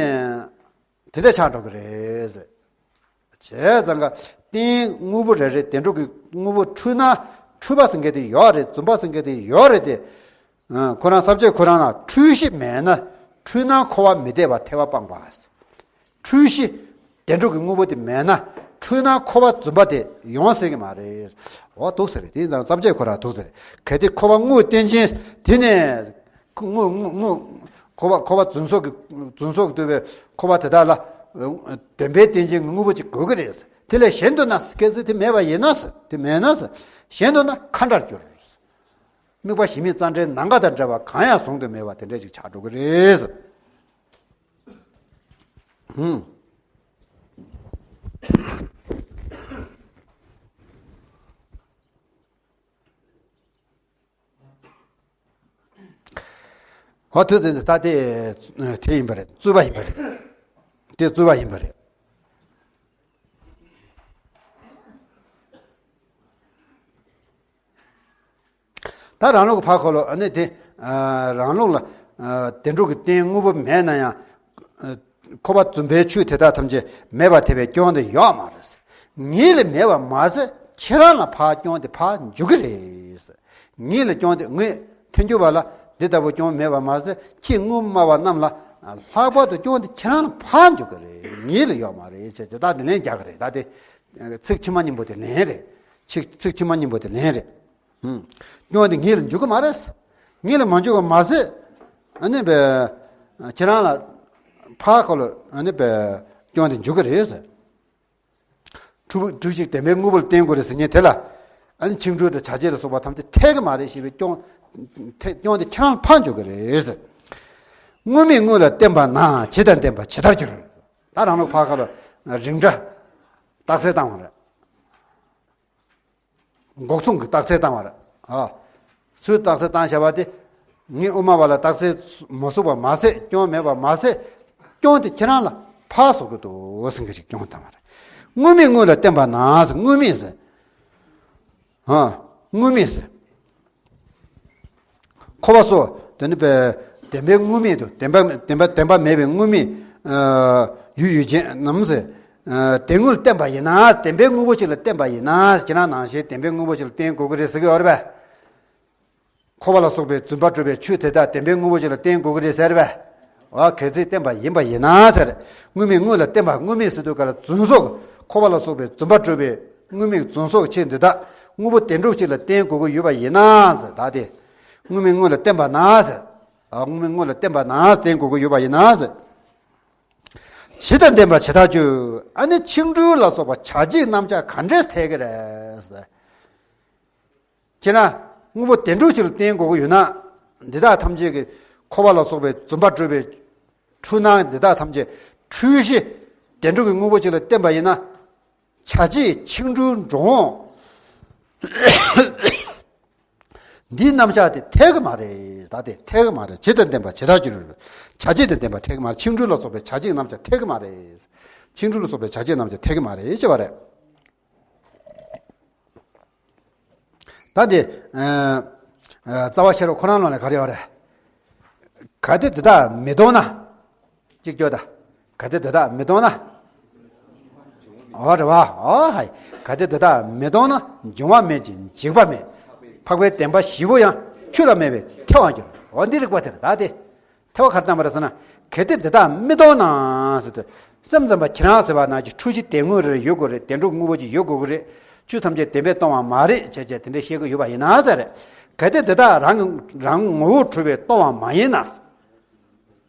དེ་འདྲ་ཆགས་འགྲོ་གི་རེད། བྱས་ཙང་ཀ་རྟེན་དངོས་པོ་རེ་རེ་བདེན་གྲུབ་ཀྱི་དངོས་པོ་འཁྲུལ་སྣང་འཁྲུལ་པ་ཟེར་མཁན་དེ་ཡོད་རེད། རྫུན་པ་ཟེར་མཁན་དེ་ཡོད་རེད་དེ། ཁོ་རང་ས་བཅད་ཁོ་རང་ལ་འཁྲུལ་གཞི་མེད་ན་འཁྲུལ་སྣང་འཁོར་བ་མི་འདས་པར་ཐལ་བ་སྤངས་པ། འཁྲུལ་གཞི་བདེན་གྲུབ་ཀྱི་དངོས་པོ་དེ་མེད་ན་འཁྲུལ་སྣང་འཁོར་བ་རྫུན་པ་དེ་ཡོང་སྲིད་ཀྱི་མ་རེད། འོ་འདུག་ཟེར་རེད། དེ་ཡིན་ཙང་ས་བཅད་ཁོ་རང་འདུག་ཟེར་རེད། གལ་ཏེ་འཁོར་བ་དངོས་བསྟན་ཅིང་། དེ་ནས་དངོས་དངོས་དངོས་འཁོར་བ་འཁོར་བ་རྫུན་སོགས་ཀྱི་རྫུན་སོགས་ཀྱིས་བསྡུས་པའི་འཁོར་བ་དེ་དག་ལ་བདེན་པའི་རྟེན་ཅན་གྱི་དངོས་པོ་ཅིག་དགོས་ཀྱི་རེད། དེ་ལས་གཞན་དུ་ན། གལ་སྲིད་དེ་མེད་པ་ཡིན་ན་ཟེར། དེ་མེད་ན་ཟེར། གཞན་དུ་ན་མཁའ་འདྲར་འགྱུར། དམིགས་པ་གཞི་མེད་རྩ་བྲལ་ནམ་མཁའ་དང་འདྲ་བ་གང་ཡང་གཟུང་དུ་མེད་པ་དེ་འདྲ་ཅིག་ཆགས་འགྲོ་གི་རེད། ཧུམ། ཧོ་དུ་དེ་ད་དེ་དེ་ཡིན་པ་རེད། རྩོད་པ་ཡིན་པ་རེད། དེ་རྩོད་པ་ཡིན་པ་རེད། ད་རང་ལུགས་ཕར་ཁོ་ལོ་ཨ་ནི་དེ་རང་ལུགས་ལ་བདེན་གྲུབ་ཀྱི་རྟེན་དངོས་པོ་མེད་ན་ཡང་། ཁོ་པ་བརྫུན་པའི་ཆོས་དེ་དག་ཐམས་ཅད་མེད་པར་ཐལ་བའི་སྐྱོན་དེ་ཡོད་མ་རེད། ངེད་ལ་མེད་པ་མ་ཟད་ཁྱེད་རང་ལ་ཕར་སྐྱོན་དེ་ཕར་འཇུག་གི་རེད། ངེད་ལ་སྐྱོན་དེ་ངས་ཐལ་འགྱུར་བ་ལ་འདི་ལྟ་བུ་སྐྱོན་མེད་པ་མ་ཟད་ཁྱེད་དངོས་སྨྲ་བ་རྣམས་ལ་ལྷག་པར་དུ་སྐྱོན་དེ་ཁྱེད་རང་ལ་ཕར་འཇུག་གི་རེད། ངེད་ལ་ཡོད་མ་རེད་ཅེས་ཅེས་ད་དེ་ལན་རྒྱག་གི་རེད། ད་དེ་ཚིག་ཕྱི་མ་གཉིས་པོ་དེ་ལན་རེད། ཚིག་ཚིག་ཕྱི་མ་གཉིས་པོ་དེ་ལན་རེད། ཧུམ། སྐྱོན་དེ་ངེད་ལ་འཇུག་གི་མ་རེད། ངེད་ལ་མ་འཇུག་པ་མ་ཟད། ཨ་ནི་བས། ཁྱེད་རང་ལ་ཕར་ཁོ་ལ་ཨ་ནི་བས་སྐྱོན་དེ་འཇུག་གི་རེད། གྲུབ་གྲུབ་ཅིང་བདེན་པའི་དངོས་པོ་ལ་བརྟེན་དགོས་རེད་ཟེར་མཁན་དེ་ལ། ཨ་ནི་འཆིང་གྲོལ་དང་བྱ་བྱེད་ལ་སོགས་པ་ཐམས་ཅད་ཐལ་གི་མ་རེད་ཞེས་པའི་སྐྱོན། ཐལ་སྐྱོན་དེ་ཁྱེད་རང་ལ་ཕར་འཇུག་གི་རེད། དངོས་མེད་དངོས་ལ་བརྟེན་པ་ན་ཇི་ལྟར་བདེན་པ་ཇི་ལྟར་འགྱུར། ད་རང་ལུགས་ཕར་ཁ་ལ་རིགས་འདྲ་རྟགས་གསལ་བཏང་བ་རེད། འགོག་མཚུངས་ཀྱི་རྟགས་གསལ་བཏང་བ་རེད། ཨ། ཚུར་རྟགས་གསལ་བཏང་བཞག་པ་དེ། ངས་དབུ་མ་པ་ལ་རྟགས་གསལ་མ་གསུངས་པ་མ་ཟད་སྐྱོན་མེད་པ་མ་ཟད། སྐྱོན་དེ་ཁྱེད་རང་ལ་ཕར་གསོག་གི་འདུག་ཟེར་མཁན་ཞིག་སྐྱོན་བཏང་བ་རེད། དངོས་མེད་དངོས་ལ་བརྟེན་པ་ན་ཟེར། དངོས་མེད་ཟེར། ཨ། དངོས་མེད་ཟེར། ཁོ་པ་སོ་དེ་ནི་པའི་བདེན་པའི་དངོས་མེད་དུ་བདེན་པ་བདེན་པ་བདེན་པ་མེད་པའི་དངོས་མེད། ཡུལ་ཡུལ་ཅན་རྣམས་ཟེར། དེ་དངོས་ལ་བརྟེན་པ་ཡིན་ན་བདེན་པའི་དངོས་པོ་ཅིག་ལ་བརྟེན་པ་ཡིན་ན་ཁྱེད་རང་ནང་བཞིན་བདེན་པའི་དངོས་པོ་ཅིག་ལ་བརྟེན་དགོས་ཀྱི་རེད་ཟེར་གྱི་ཡོད་རེད་པས། ཁོ་པ་ལ་སོགས་པའི་རྫུན་པ་སྒྲུབ་པའི་ཆོས་དེ་དག་བདེན་པའི་དངོས་པོ་ཅིག་ལ་བརྟེན་དགོས་ཀྱི་རེད་ཟེར་བས། འོ་གལ་སྲིད་བརྟེན་པ་ཡིན་པ་ཡིན་ན་ཟེར། དངོས་མེད་དངོས་ལ་བརྟེན་པ་དངོས་མེད་ཟེར་དུས་ག་ལ་རྫུན་སོགས་ཁོ་པ་ལ་སོགས་པའི་རྫུན་པ་སྒྲུབ་པའི་དངོས་མེད་རྫུན་སོགས་ཆོས་འདི་དག་དངོས་པོ་བདེན་གྲུབ་ཅིག་ལ་བརྟེན་དགོས་ཀྱི་ཡོད་པ་ཡིན་ན་ཟེར། ད་དེ་དངོས་མེད་དངོས་ལ་བརྟེན་པ་ན་ཟེར། དངོས་མེད་དངོས་ལ་བརྟེན་པ་ན་བརྟེན་དགོས་ཀྱི་ཡོད་པ་ཡིན་ན་ཟེར། ཇི་ལྟར་བདེན་པ་ཇི་ལྟར་འགྱུར། ཨ་ནི་འཆིང་གྲོལ་ལ་སོགས་པ་བྱ་བྱེད་རྣམ་གཞག་ག་འདྲས་ཐལ་གྱི་རེད་ཟེར། ཁྱེད་རང་དངོས་པོ་བདེན་གྲུབ་ཅིག་ལ་བརྟེན་དགོས་ཀྱི་ཡོད་ན། འདི་དག་ཐམས་ཅད་ཀྱི་ཁོ་པ་ལ་སོགས་པའི་རྫུན་པ་སྒྲུབ་པའི་འཁྲུལ་སྣང་འདི་དག་ཐམས་ཅད་འཁྲུལ་གཞི་བདེན་གྲུབ་ཀྱི་དངོས་པོ་ཅིག་ལ་བརྟེན་པ་ཡིན་ན། བྱ་བྱེད་འཆིང་གྲོལ་འགྲོ་འོང་འདིའི་རྣམ་གཞག་དེ་ཐལ་གྱི་མ་རེད། ད་དེ་ཐལ་གྱི་མ་རེད། ཇི་ལྟར་བདེན་པ་ཇི་ལྟར་འགྱུར། བྱ་བྱེད་དེ་བདེན་པ་ཐལ་གྱི་མ་རེད། འཆིང་གྲོལ་ལ་སོགས་པའི་བྱ་བྱེད་རྣམ་གཞག་ཐལ་གྱི་མ་རེད། འཆིང་གྲོལ་ལ་སོགས་པའི་བྱ་བྱེད་རྣམ་གཞག་ཐལ་གྱི་མ་རེད་ཅེས་པ་རེད། ད་དེ། ཨ། ཨ། རྩ་བ་ཤེས་རབ་ཁོ་རང་ལོགས་ལ་ག་རེ་ཡོད་རེད། གལ་ཏེ་འདི་དག་མི་སྟོང་ན། གཅིག་བརྗོད་དང་། གལ་ཏེ་འདི་དག་མི་སྟོང་ན། འོ་རེད་བ། འོ་ཧའི། གལ་ཏེ་འདི་དག་མི་སྟོང་ན་འབྱུང་བ་མེད་ཅིང་འཇིག་པ་མེད། འཕགས་པའི་བདེན་པ་བཞི་པོ་ཡང་ཆོས་ལ་མེད་པའི་ཐལ་བར་འགྱུར། འོ་འདི་རིགས་པ་དེ་རེད། ད་དེ། ཐལ་བ་ག་རེ་བཏང་བ་རེད་ཟེར་ན། གལ་ཏེ་འདི་དག་མི་སྟོང་ན་ཟེར་དུས། སེམས་ཙམ་པ་ཁྱེད་རང་ཟེར་བ་ནང་གི་འཁྲུལ་གཞི་བདེན་དངོས་རེ་ཡོད་དགོས་རེད། བདེན་གྲུབ་དངོས་པོ་ཅིག་ཡོད་དགོས་ཀྱི་རེད། ཆོས་ཐམས་ཅད་བདེན་པས་སྟོང་བ་མ་རེད་བྱས་བྱས་དེ་འདྲ་བཤད་ཀྱི་ཡོད་པ་ཡིན་ན་ཟེར། གལ་ཏེ་འདི་དག་རང་གི་རང་ངོ་བོ་གྲུབ་པས་སྟོང་བ་མ་ཡིན་ན།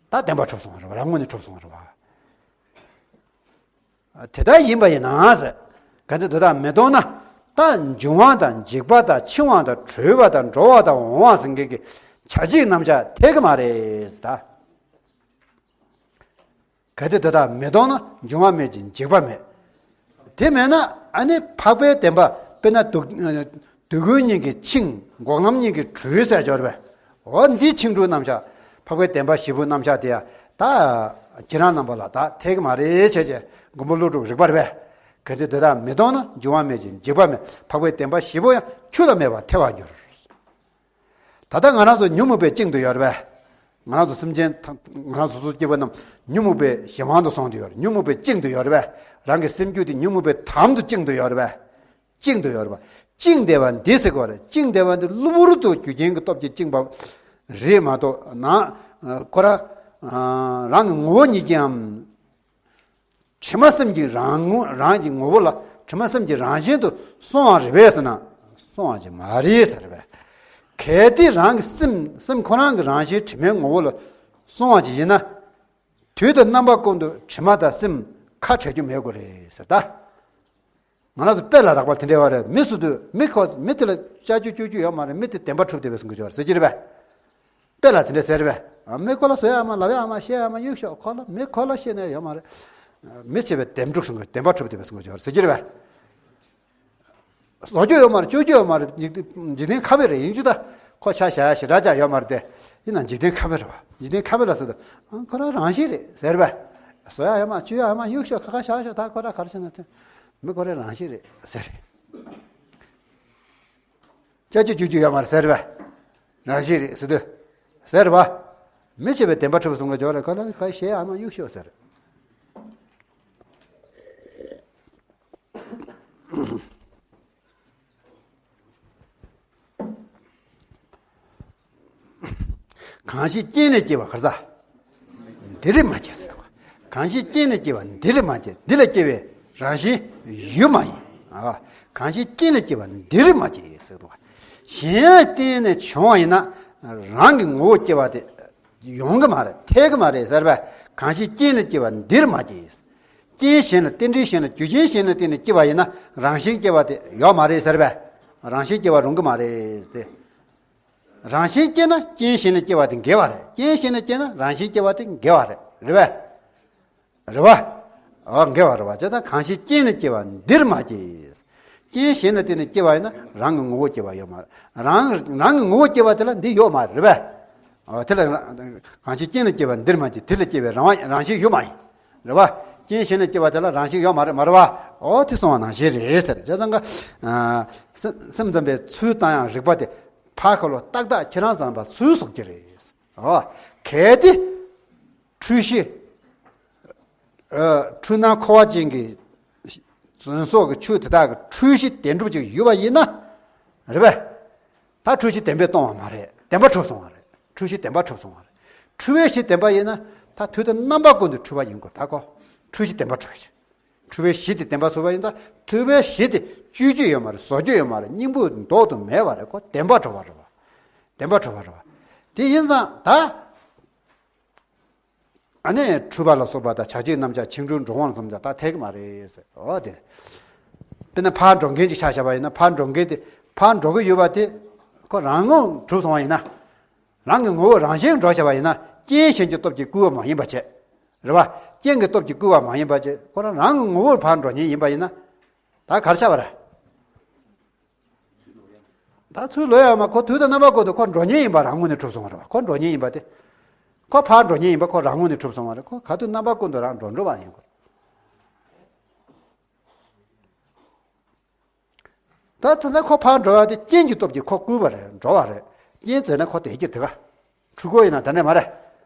ད་བདེན་པ་གྲུབ་སོང་བ་རེད་བ། རང་ངོས་ནས་གྲུབ་སོང་བ་རེད་བ། དེ་ལྟར་ཡིན་པ་ཡིན་ན་ཟེར། གལ་ཏེ་འདི་དག་མི་སྟོང་ན། ད་འབྱུང་བ་དང་འཇིག་པ་དང་འཆིང་བ་དང་གྲོལ་བ་དང་འགྲོ་བ་དང་འོང་བ་ཟེར་མཁན་གྱི་བྱ་བྱེད་རྣམ་གཞག་ཐལ་གྱི་མ་རེད་ཟེར་ད། གལ་ཏེ་འདི་དག་མི་སྟོང་ན་འབྱུང་བ་མེད་ཅིང་འཇིག་པ་མེད། དེ་མེད་ན་ཨ་ནི་འཕགས་པའི་བདེན་པ་དཔེར་ན་སྡུག་སྡུག་ཀུན་གཉིས་ཀྱི་འཆིང་། འགོག་ལམ་གཉིས་ཀྱི་གྲོལ་ཟེར་སྦྱོར་བས། འོ་འདི་འཆིང་གྲོལ་རྣམ་གཞག་འཕགས་པའི་བདེན་པ་བཞི་པོའི་རྣམ་གཞག་དེ་ཡང་ད་ཁྱེད་རང་རྣམ་པ་ལ་ད་ཐལ་གྱི་མ་རེད་བྱས་བྱས་མགོན་པོ་ཀླུ་སྒྲུབ་རིག་པར་བས། གལ་ཏེ་འདི་དག་མི་སྟོང་ན་འབྱུང་བ་མེད་ཅིང་འཇིག་པ་མེད། འཕགས་པའི་བདེན་པ་བཞི་པོ་ཡང་ཆོས་ལ་མེད་པར་ཐལ་བར་འགྱུར། ད་ལྟ་ང་རང་ཚོ་ཉོན་མོངས་པས་བཅིངས་ཏེ་ཡོད་རེད་པས། ང་རང་ཚོ་སེམས་ཅན་ཐམས་ང་རང་སོ་སོ་སྐྱེ་བོ་རྣམས་ཉོན་མོངས་པའི་གཞན་དབང་དུ་སོང་སྟེ་ཡོད་རེད། ཉོན་མོངས་པས་བཅིངས་ཏེ་ཡོད་རེད་པས། རང་གི་སེམས་རྒྱུད་དེ་ཉོན་མོངས་པའི་དམ་དུ་བཅིངས་ཏེ་ཡོད་རེད་པས། བཅིངས་ཏེ་ཡོད་རེད་པ། བཅིངས་བསྡད་པ་འདི་ཟེར་དགོས་རེད། བཅིངས་བསྡད་པ་འདི་གློ་བུར་དུ་རྒྱུ་རྐྱེན་གྱི་སྟོབས་ཀྱིས་བཅིངས་པ་རེད་མ་གཏོགས་ན། ཁོ་ར་རང་གི་ངོ་བོ་ཉིད་ཀྱིས་ཨམ། དྲི་མ་སེམས་ཀྱི་རང་ངོ་རང་གི་ངོ་བོ་ལ་དྲི་མ་སེམས་ཀྱི་རང་བཞིན་དུ་སོང་བ་རེད་པས་ཟེར་ན། སོང་བ་ཅིག་མ་རེད་ཟེར་བས། གལ་ཏེ་རང་གི་སེམས་སེམས་ཁོ་རང་གི་རང་བཞིན་དྲི་མའི་ངོ་བོ་ལ་སོང་བ་ཅིག་ཡིན་ན། དུས་དང་རྣམ་པ་ཀུན་ཏུ་དྲི་མ་དང་སེམས་ཁ་བྲལ་རྒྱུ་མེད་དགོས་རེད་ཟེར་ད། ང་རང་ཚོ་དཔེ་ལ་རག་པ་དེ་འདྲ་བ་རེད། མི་སུ་དུས་མི་ཁོ་མི་དེ་ལ་ཅ་ཅུ་ཅུ་ཅུ་ཡོད་མ་རེད། མི་དེ་བདེན་པ་གྲུབ་བསྡད་པའི་གསུང་གི་ཡོད་རེད་ཟེར་གྱི་རེད་པས། དཔེ་ལ་དེ་འདྲ་ཟེར་རེད་པས། མི་ཁོ་ལ་བཟོ་ཡ་མ་ལབ་ཡ་མ་བཤད་ཡ་མ་གཡུག་ཤོག་ཁོ་ལ་མི་ཁོ་ལ་བཤད་ནས་ཡོད་མ་རེད། མི་བྱེད་པའི་བདེན་གྲུབ་གསུང་གི་བདེན་པ་གྲུབ་བསྡད་པའི་གསུང་གི་ཡོད་རེད་ཟེར་གྱི་རེད་པས། བཟོ་རྒྱུ་ཡོད་མ་རེད། བཅོས་རྒྱུ་ཡོད་མ་རེད། འཇིག་འཇིག་རྟེན་ཁ་བའི་རེད། ཡིན་རྒྱུ་ད་ཁོ་ཆ་བཞག་ཡ་ཞེ་དྲག་ཅག་ཡོད་མ་རེད་དེ། ཡིན་ན་འཇིག་རྟེན་ཁ་དཔེ་རེད་བ། འཇིག་རྟེན་ཁ་དཔེ་ལ་ཟེར་དུས། ཨ། ཁོ་རང་རང་བཞིན་རེད་ཟེར་བས། བཟོ་ཡ་ཡོད་མ། བཅོས་ཡ་ཡོད་མ། གཡུག་ཤོག་ཁ་ཁ་བཞག་ཤོག་ད་ཁོ་རང་ག་རེ་བྱས་ན་དེ། མི་ཁོ་རང་རང་བཞིན་རེད་ཟེར། ཅ་ཅི་ཅུ་ཅུ་ཡོད་མ་རེད་ཟེར་བས། རང་བཞིན་རེད་ཟེར་དུས། ཟེར་བ། མི་བྱེད་པའི་བདེན་པ་གྲུབ་སོང་གི་འཇོག་རེད། ཁོ་ལ་ག་ཞེ་ཡོད་མ། གཡུག་ཤོག་ཟེར། གང་ཞིག་རྐྱེན་ལས་སྐྱེ་བ་ག་རེ་ཟ། འདི་རེད་མ་སྐྱེས་ཟེར་བ། གང་ཞིག་རྐྱེན་ལས་སྐྱེ་བ་འདི་རེད་མ་སྐྱེས། འདི་ལས་སྐྱེ་བའི་རང་བཞིན་ཡོད་མ་ཡིན། ཨ། གང་ཞིག་རྐྱེན་ལས་སྐྱེ་བ་འདི་རེད་མ་སྐྱེས་ཟེར་བ། གཞན་ལ་བརྟེན་ནས་བྱུང་བ་ཡིན་ན། རང་གི་ངོ་བོ་སྐྱེ་བ་དེ་ཡོང་གི་མ་རེད། འཐད་གི་མ་རེད་ཟེར་བས། གང་ཞིག་རྐྱེན་ལས་སྐྱེ་བ་འདི་རེད་མ་སྐྱེས། རྐྱེན་གཞན་ལ། རྟེན་འབྲེལ་གཞན་ལ། རྒྱུ་རྐྱེན་གཞན་ལ་བརྟེན་ནས་སྐྱེ་བ་ཡིན་ན། རང་བཞིན་སྐྱེ་བ་དེ་ཡོད་མ་རེད་ཟེར་བས། རང་བཞིན་སྐྱེ་བ་རུང་གི་མ་རེད་དེ། རང་བཞིན་སྐྱེ་ན་རྐྱེན་གཞན་ལས་སྐྱེ་བ་དེ་འགལ་བ་རེད། རྐྱེན་གཞན་ལས་སྐྱེ་ན་རང་བཞིན་སྐྱེ་བ་དེ་འགལ་བ་རེད། རེད་བས། རེད་བ། འོ། འགལ་བ་རེད་བ། བྱས་ཙང་གང་ཞིག་རྐྱེན་ལས་སྐྱེ་བ་འདིར་མ་སྐྱེས། རྐྱེན་གཞན་ལ་བརྟེན་ནས་སྐྱེ་བ་ཡིན་ན་རང་གི་ངོ་བོ་སྐྱེ་བ་ཡོད་མ་རེད། རང་རང་གི་ངོ་བོ་སྐྱེ་བ་དེ་ལ་འདི་ཡོད་མ་རེད་བས། འོ། དེ་ལ་གང་ཞིག་རྐྱེན་ལས་སྐྱེ་བ་འདིར་མ་སྐྱེས། དེ་ལས་སྐྱེ་བའི་རང་བ། རང་བཞིན་ཡོད་མ་ཡིན། རེད་བ། རྐྱེན་གཞན་ལས་སྐྱེ་བ་དེ་ལ་རང་བཞིན་ཡོད་མ་རེད། མ་རེད་བ། འོ། དེ་གསུངས་པ་ནང་བཞིན་རེད་ཟེར། བྱས་ཙང་ཀ། ཨ། སེམས་སེམས་ཙམ་པའི་ཚུལ་བཏང་ཡང་རིགས་པ་དེ་ཕར་ཁ་ལོ་ཏག་ཏག་ཁྱེད་རང་ཙམ་པ་ཚུལ་སོགས་ཀྱི་རེད། འོ། གལ་ཏེ་འཁྲུལ་གཞི། ཨ། འཁྲུལ་སྣང་འཁོར་བ་ཅན་གྱི་ཟོན་སོགས་ཀྱི་ཆོས་དེ་དག་གི་འཁྲུལ་གཞི་བདེན་གྲུབ་ཅིག་ཡོད་པ་ཡིན་ན། རེད་པས། ད་འཁྲུལ་གཞི་བདེན་པས་སྟོང་བ་མ་རེད། བདེན་པ་གྲུབ་སོང་བ་རེད། འཁྲུལ་གཞི་བདེན་པ་གྲུབ་སོང་བ་རེད། འཁྲུལ་པའི་གཞི་བདེན་པ་ཡིན་ན། ད་དུས་དང་རྣམ་པ་ཀུན་ཏུ་འཁྲུལ་པ་ཡིན་དགོས། ད་ཁོ་འཁྲུལ་གཞི་བདེན་པ་གྲུབ་པ་ཞིག་འཁྲུལ་པའི་གཞི་དེ་བདེན་པ་གྲུབ་པ་ཡིན་ད། འཁྲུལ་པའི་གཞི་དེ་བཅོས་རྒྱུ་ཡོད་མ་རེད། བཟོ་རྒྱུ་ཡོད་མ་རེད། སྙིང་པོ་ལྡོག་ཏུ་མེད་པ་རེད། ཁོ་བདེན་པ་གྲུབ་པ་རེད་བ། བདེན་པ་གྲུབ་པ་རེད་བ། དེ་ཡིན་ཙང་ད། ཨ་ནི་འཁྲུལ་པ་ལ་སོགས་པ་དང་། བྱ་བྱེད་རྣམ་གཞག་ཕྱིན་དྲུག་འགྲོ་འོང་ལ་སོགས་པ་ད་འཐད་ཀྱི་མ་རེད་ཟེར། འོ་དེ། དཔེར་ན་ཕར་འགྲོ་མཁན་ཅིག་ཆ་བཞག་པ་ཡིན་ན། ཕར་འགྲོ་མཁན་དེ་ཕར་འགྲོ་གི་ཡོད་པ་དེ་ཁོ་རང་ངོས་གྲུབ་སོང་བ་ཡིན་ན། རང་གི་ངོ་བོ་རང་བཞིན་འགྲོ་བྱ་བ་ཡིན་ན། རྐྱེན་གཞན་གྱི་སྟོབས་ཀྱིས་བསྐུལ་བ་མ་ཡིན་པ་བྱས། རེད་བ། རྐྱེན་གྱི་སྟོབས་ཀྱིས་བསྐུལ་བ་མ་ཡིན་པ་བྱས། ཁོ་རང་རང་གི་ངོ་བོར་ཕར་འགྲོ་མཁན་ཡིན་པ་ཡིན་ན། ད་ག་རེ་ཆགས་པ་རེད། ད་ཚུར་ལོས་ཡོད་མ། ཁོ་དུས་དང་རྣམ་པ་ཀུན་ཏུ་ཁོ་འགྲོ་མཁན་ཡིན་པ་རང་ངོས་ནས་གྲུབ་སོང་བ་རེད་བ། ཁོ་འགྲོ་མཁན་ཡིན་པ་དེ། ཁོ་ཕར་འགྲོ་མཁན་ཡིན་པ་ཁོ་རང་ངོས་ནས་གྲུབ་སོང་བ་རེད། ཁོ་ག་དུས་རྣམ་པ་ཀུན་ཏུ་རང་འགྲོ་འགྲོ་བ་ཡིན་དགོས། ད་དེ་ནས་ཁོ་ཕར་འགྲོ་ཡ་དེ་རྐྱེན་གྱི་སྟོབས་ཀྱིས་ཁོ་བསྐུལ་བ་རེད། འགྲོ་བ་རེད། རྐྱེན་ཟེར་ན་ཁོ་དེ་ཀྱི་དེ་ག་འཁྲུལ་འཁོར་ཡིན་ན་དེ་འདྲ་མ་རེད།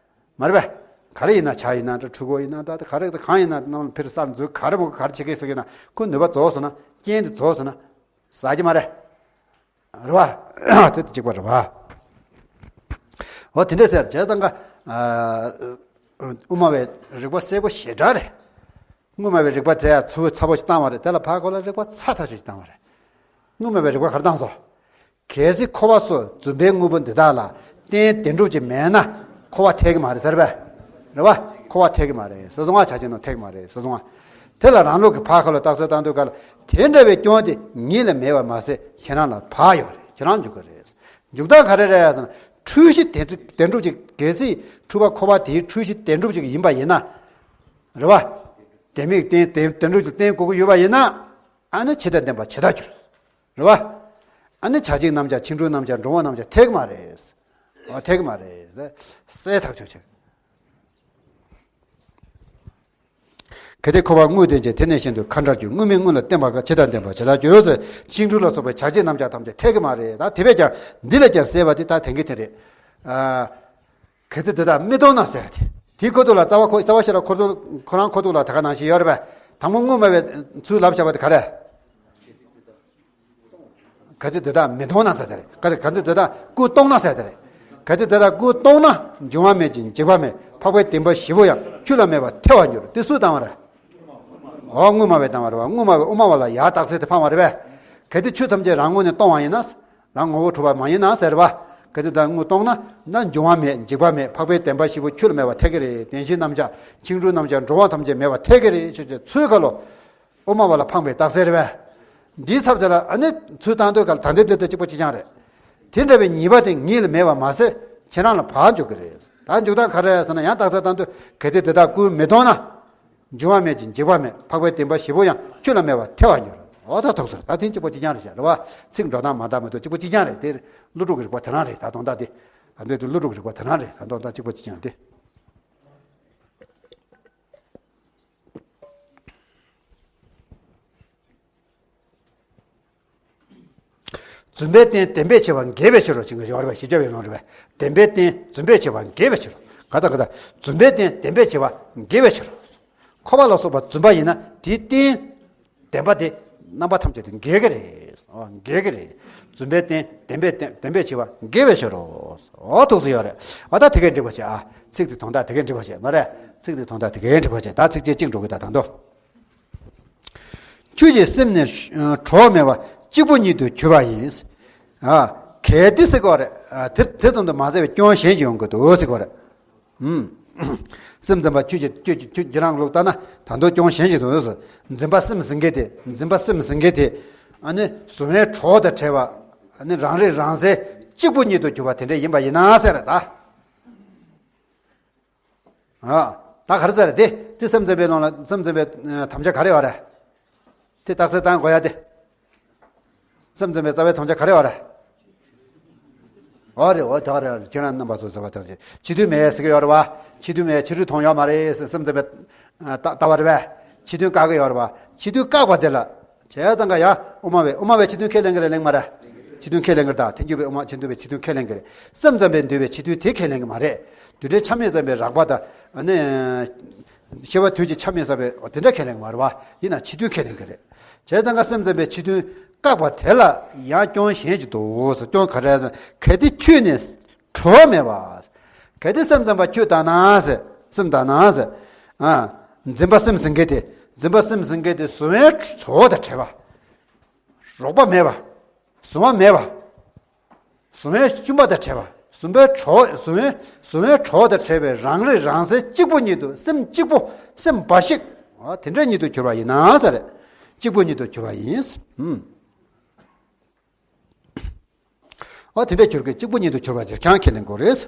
མ་རེད་པས། ག་རེ་ཡིན་ན། བྱ་ཡིན་ན་འདྲ། འཁྲུལ་འཁོར་ཡིན་ན་འདྲ། ད་ག་རེ་ད་གང་ཡིན་ན། ནང་ལ་ཕེར་སར་འཛུལ། ག་རེ་མོ་ག་རེ་བྱེད་ཀྱི་ཟེར་གྱི་ན། ཁོ་ནུས་པ་རྫོགས་སོང་ན། རྐྱེན་དེ་རྫོགས་སོང་ན། ཟ་གི་མ་རེད། རེད་བ། དེ་དེ་གཅིག་པ་རེད་བ། འོ་དེ་འདྲས་ཟེར། བྱས་ཙང་ཀ། ཨ། དབུ་མ་པའི་རིགས་པ་གསལ་པོ་ཞེ་དྲག་རེད། སྔོན་མ་པའི་རིགས་པ་དེ་ཡང་ཚུར་ཚ་པོ་ཞིག་བཏང་བ་རེད། དེ་ལ་ཕར་ཁོ་ལ་རིགས་པ་ཚ་ཐག་ཆོད་ཅིག་བཏང་བ་རེད། སྔོན་མ་པའི་རིགས་པ་ག་རེ་བཏང་སོང་། གལ་སྲིད་འཁོར་བ་སོགས་རྫུན་པའི་དངོས་པོ་འདི་དག་ལ་རྟེན་བདེན་གྲུབ་ཅིག་མེད་ན་འཁོར་བ་འཐད་ཀྱི་མ་རེད་ཟེར་བས། རེད་བ། འཁོར་བ་འཐད་ཀྱི་མ་རེད། སེམས་བཟང་བ་ཆ་ཅན་ནང་འཐད་ཀྱི་མ་རེད། སེམས་བཟང་བ། དེ་ལ་རང་ལུགས་ཀྱི་ཕར་ཁ་ལ་རྟགས་གསལ་བཏང་དུས་ག་ལ། དེ་འདྲ་བའི་སྐྱོན་དེ་ངེད་ལ་མེད་པར་མ་ཟད་ཁྱེད་རང་ལ་ཕར་ཡོད་རེད། ཁྱེད་རང་འཇུག་གི་རེད། འཇུག་སྟངས་ག་རེ་རེད་ཟེར་ན། འཁྲུལ་གཞི་བདེན་བདེན་གྲུབ་ཅིག་གལ་སྲིད་འཁྲུལ་པ་འཁོར་བ་དེའི་འཁྲུལ་གཞི་བདེན་གྲུབ་ཅིག་ཡིན་པ་ཡིན་ན། རེད་བ། བདེན་མེད་བདེན་བདེན་བདེན་གྲུབ་ཅིག་བསྟན་དགོས་ཀྱི་ཡོད་པ་ཡིན་ན། ཨ་ནི་ཇི་ལྟར་བདེན་པ་ཇི་ལྟར་འགྱུར། རེད་བ། ཨ་ནི་བྱ་བྱེད་རྣམ་གཞག་ཕྱིན་དྲུག་རྣམ་གཞག་འགྲོ་འོང་རྣམ་གཞག་འཐད་ཀྱི་མ་རེད། འོ་འཐད་ཀྱི་མ་རེད། གསལ་ཐག་ཆོད་ཆེ། གལ་ཏེ་འཁོར་བ་དངོས་བསྟན་ཅིང་། དེ་ནས་གཞན་དུ་ཁ་འབྲལ་གྱུར། དངོས་མེད་དངོས་ལ་བརྟེན་པ་དགག་ཇི་ལྟར་བདེན་པ་ཇི་ལྟར་འགྱུར་ཟེར། ཕྱིན་དྲུག་ལ་སོགས་པའི་བྱ་བྱེད་རྣམ་གཞག་ཐམས་ཅད་འཐད་ཀྱི་མ་རེད། ད་དེ་བས་ཀྱང་འདི་ལས་ཀྱང་གསལ་བ་དེ་ད་དེང་གི་དེ་རེད། ཨ། གལ་ཏེ་དེ་དག་མི་སྟོང་ན་ཟེར་ཏེ། དེའི་ཁ་ཐུག་ལ་རྩ་བ་ཁོ་རྩ་བ་ཤེས་རབ་ཁོ་ཐུག་ཁོ་རང་ཁ་ཐུག་ལ་ད་ག་ནང་བཞིན་ཡོད་རེད་པས། དང་པོ་དངོས་སྨྲ་བའི་ཚུལ་ལབ་བྱ་བ་དེ་ག་རེ། གལ་ཏེ་དེ་དག་མི་སྟོང་ན་ཟེར་དེ་རེད། གལ་ཏེ་གལ་ཏེ་དེ་དག་ཀུན་སྟོང་ན་ཟེར་དེ་རེད། གལ་ཏེ་དེ་དག་ཀུན་སྟོང་ན། འབྱུང་བ་མེད་ཅིང་འཇིག་པ་མེད། འཕགས་པའི་བདེན་པ་བཞི་པོ་ཡང་ཆུ་ལ་མེད་པར་ཐལ་བར་འགྱུར། དེ་སུས་བཏང་བ་རེད། འོ་དངོས་སྨྲ་བས་བཏང་བ་རེད་བ། དངོས་སྨྲ་བས་དབུ་མ་པ་ལ་ཡར་རྟགས་གསལ་དེ་འཕངས་པ་རེད་པས། གལ་ཏེ་ཆུ་ཐམས་ཅད་རང་ངོས་ནས་སྟོང་བ་ཡིན་ན། རང་ངོ་བོ་གྲུབ་པ་མ་ཡིན་ན་ཟེར་བ། གལ་ཏེ་ད་དངོས་སྟོང་ན། ན་འབྱུང་བ་མེད། འཇིག་པ་མེད། འཕགས་པའི་བདེན་པ་བཞི་པོ་ཆུ་ལ་མེད་པ་འཐད་ཀྱི་རེད། བདེན་བཞིའི་རྣམ་གཞག་ཕྱིན་དྲུག་རྣམ་གཞག་འགྲོ་འོང་ཐམས་ཅད་མེད་པ་འཐད་ཀྱི་རེད་ཞེས་བྱ་ཚུལ་ཁ་ལོ། དབུ་མ་པ་ལ་འཕངས་པའི་རྟགས་གསལ་རེད་པས། འདིའི་ཚབ་དེ་ལ་ཨ་ནི་ཚུལ་བཏང་དུས་ག་ལ་ད་འདི་འདི་ལྟ་གཅིག་པ་གཅིག་རྐྱང་རེད། དེ་འདྲ་བའི་ཉེས་པ་དེ་ངེད་ལ་མེད་པ་མ་ཟད་ཁྱེད་རང་ལ་ཕར་འཇུག་གི་རེད། ད་འཇུག་སྟངས་ག་རེ་རེད་ཟེར་ན། ཡང་རྟགས་གསལ་བཏང་དུས་གལ་ཏེ་དེ་དག་ཀུན་མི་སྟོང་ན། འབྱུང་བ་མེད་ཅིང་འཇིག་པ་མེད། འཕགས་པའི་བདེན་པ་བཞི་པོ་ཡང་ཆུ་ལ་མེད་པར་ཐལ་བར་འགྱུར། འོ་ད་ཐུག་ཟེར། ད་དེ་གཅིག་པ་གཅིག་རྐྱང་རེད་ཤག་རེད་བ། ཚིག་འགྲོ་སྟངས་མ་འདྲ་མི་འདུག་གཅིག་པ་གཅིག་རྐྱང་རེད། དེ་ཀླུ་སྒྲུབ་ཀྱི་རིགས་པ་དེ་རང་རེད། ད་དོན་དག་དེ། ད་འདོད་དུ་བློ་གྲོགས་རིག་པ་དེ་རང་རེད། ད་མདོར་ན་གཅིག་པ་གཅིག་རྐྱང་སྟེ། རྫུན་པའི་རྟེན་བདེན་པའི་ཆེ་བ་འགལ་བའི་ཕྱིར་རོ། ཅིག་ཡོད་རེད་པ། བཞི་བརྒྱ་པའི་ལུང་རེད་པ། བདེན་པའི་རྟེན་རྫུན་པའི་ཆེ་བ་འགལ་བའི་ཕྱིར་རོ། ག་ད་ག་ད། རྫུན་པའི་རྟེན་བདེན་པའི་ཆེ་བ་འགལ་བའི་ཕྱིར་རོ། འཁོར་བ་ལ་སོགས་པ་རྫུན་པ་ཡིན་ན་དེའི་རྟེན་བདེན་པ་དེ་རྣམ་པ་ཐམས་ཅད་དུ་འགལ་གྱི་རེད། འགལ་གྱི་རེད། རྫུན་པའི་རྟེན་བདེན་པའི་རྟེན་བདེན་པའི་ཆེ་བ་འགལ་བའི་ཕྱིར་རོ། འོ་ཐུགས་སུ་ཡོད་རེད། འོ་ད་དེ་གས་འགྲིག་པ་བྱེད་ཨ། ཚིག་དེ་དོན་དག་དེ་གས་འགྲིག་པ་བྱེད་མ་རེད། ཚིག་དེ་དོན་དག་དེ་གས་འགྲིག་པ་བྱེད། ད་ཚིགས་བཅད་གཅིག་འགྲོ་གི། ད་དང་དུ། ཁྱོད་ཀྱི་སེམས་ནི་གྲོགས་མེད་པ་གཅིག་པུ་ཉིད་དུ་གྱུར་པ་ཡིན། ཨ། གལ་ཏེ་ཟེར་གྱི་ཡོད་རེད། ཨ། དེ་དེ་ཙམ་དུ་མ་ཟད་པའི་སྐྱོན་གཞན་ཞིག་ཡོང་གི་འདུག་ཟེར་གྱི་ཡོད་རེད། ཨུམ། སེམས་ཙམ་པ་ཁྱོད་ཀྱི་ཁྱོད་ཀྱི་ཁྱོད་ཀྱི་རང་ལུགས་ལྟར་ན་ད་དུང་སྐྱོན་གཞན་ཞིག་འདུག་ཟེར། འཛིན་པ་སེམས་ཟིན་མཁན་དེ། འཛིན་པ་སེམས་ཟིན་མཁན་དེ། ཨ་ནི་གཟུང་བའི་གྲོགས་དང་བྲལ་བ། ཨ་ནི་རང་རིག་རང་གསལ་གཅིག་པུ་ཉིད་དུ་གྱུར་པ་དེ་འདྲ་ཡིན་པ་ཡིན་ན་ཟེར་ད། ཨ། ད་ག་རེ་ཟེར་དེ། དེ་སེམས་ཙམ་པའི་ནང་ལ་སེམས་ཙམ་པའི་དམ་བཅའ་ག་རེ་ཡོད་རེད། དེ་རྟགས་གསལ་བཏང་དགོས་ཡ་དེ། སེམས་ཙམ་པའི་རྩ་བའི་དམ་བཅའ་ག་རེ་ཡོད་རེད། འོ་རེད། འོ་ད་རེད། ཁྱེད་རང་རྣམ་པ་སོ་སོ་བ་དང་ཕྱི་དུས་མེད་ཟེར་གྱི་ཡོད་རེད་བ། ཕྱི་དུས་མེད། ཕྱི་རོལ་མཐོང་ཡོད་མ་རེད་ཟེར། སེམས་ཙམ་པའི་ལྟ་ལྟ་བ་རེད་བས། ཕྱི་དུས་བཀག་གི་ཡོད་རེད་བ། ཕྱི་དུས་བཀག་པ་དེ་ལ། བྱས་ཙང་ཀ་ཡ། དབུ་མ་པས། དབུ་མ་པས་ཕྱི་དོན་ཁས་ལེན་གྱི་རེད་ལེན་མ་རེད། ཕྱི་དོན་ཁས་ལེན་གྱི་རེད། ད་ཐལ་འགྱུར་བས་དབུ་མ་ཕྱི་དོན་པས་ཕྱི་དོན་ཁས་ལེན་གྱི་རེད། སེམས་ཙམ་པས་འདུལ་བའི་ཕྱི་དོན་དེ་ཁས་ལེན་གྱི་མ་རེད། རྡུལ་ཕྲན་ཆ་མེད་ཙམ་པའི་རགས་པ་དང་། ཨ་ནི། ཤེས་པ་དུས་ཀྱི་ཆ་མེད་ཙམ་པའི་དེ་འདྲ་ཁས་ལེན་གྱི་མ་རེད་བ། ཡིན་ན་ཕྱི་དོན་ཁས་ལེན་གྱི་རེད། བྱས་ཙང་ཀ་སེམས་ཙམ་པས་ཕྱི་དོན་བཀག་པ་དེ་ལ་ཡང་སྐྱོན་གཞན་ཅིག་འདུག་ཟེར། སྐྱོན་ག་རེ་ཟེར། གལ་ཏེ་ཁྱོད་ནི་གྲོགས་མེད་པ། གལ་ཏེ་སེམས་ཙམ་པ་ཁྱོད་ལྟར་ན་ཟེར། སེམས་ལྟར་ན་ཟེར། ཨ། འཛིན་པ་སེམས་ཟིན་མཁན་དེ། འཛིན་པ་སེམས་ཟིན་མཁན་དེ་གཟུང་བའི་གྲོགས་དང་བྲལ་བ། རོགས་པ་མེད་པ། གཟུང་བ་མེད་པ། གཟུང་བའི་ཤུན་པ་དང་བྲལ་བ། གཟུང་བའི་གྲོགས། གཟུང་བའི་གཟུང་བའི་གྲོགས་དང་བྲལ་བའི་རང་རིག་རང་གསལ་གཅིག་པུ་ཉིད་དུ། སེམས་གཅིག་པུ། སེམས་འབའ་ཞིག། ཨ། དེ་འདྲ་ཉིད་དུ་གྱུར་པ་ཡིན་ན་ཟེར། གཅིག་པུ་ཉིད་དུ་གྱུར་པ་ཡིན། ཨུམ། ཨ། དེ་འདྲ་གྱུར་གྱི་གཅིག་པུ་ཉིད་དུ་གྱུར་པ་ཅིག་ཀྱང་ཁས་ལེན་དགོས་རེད།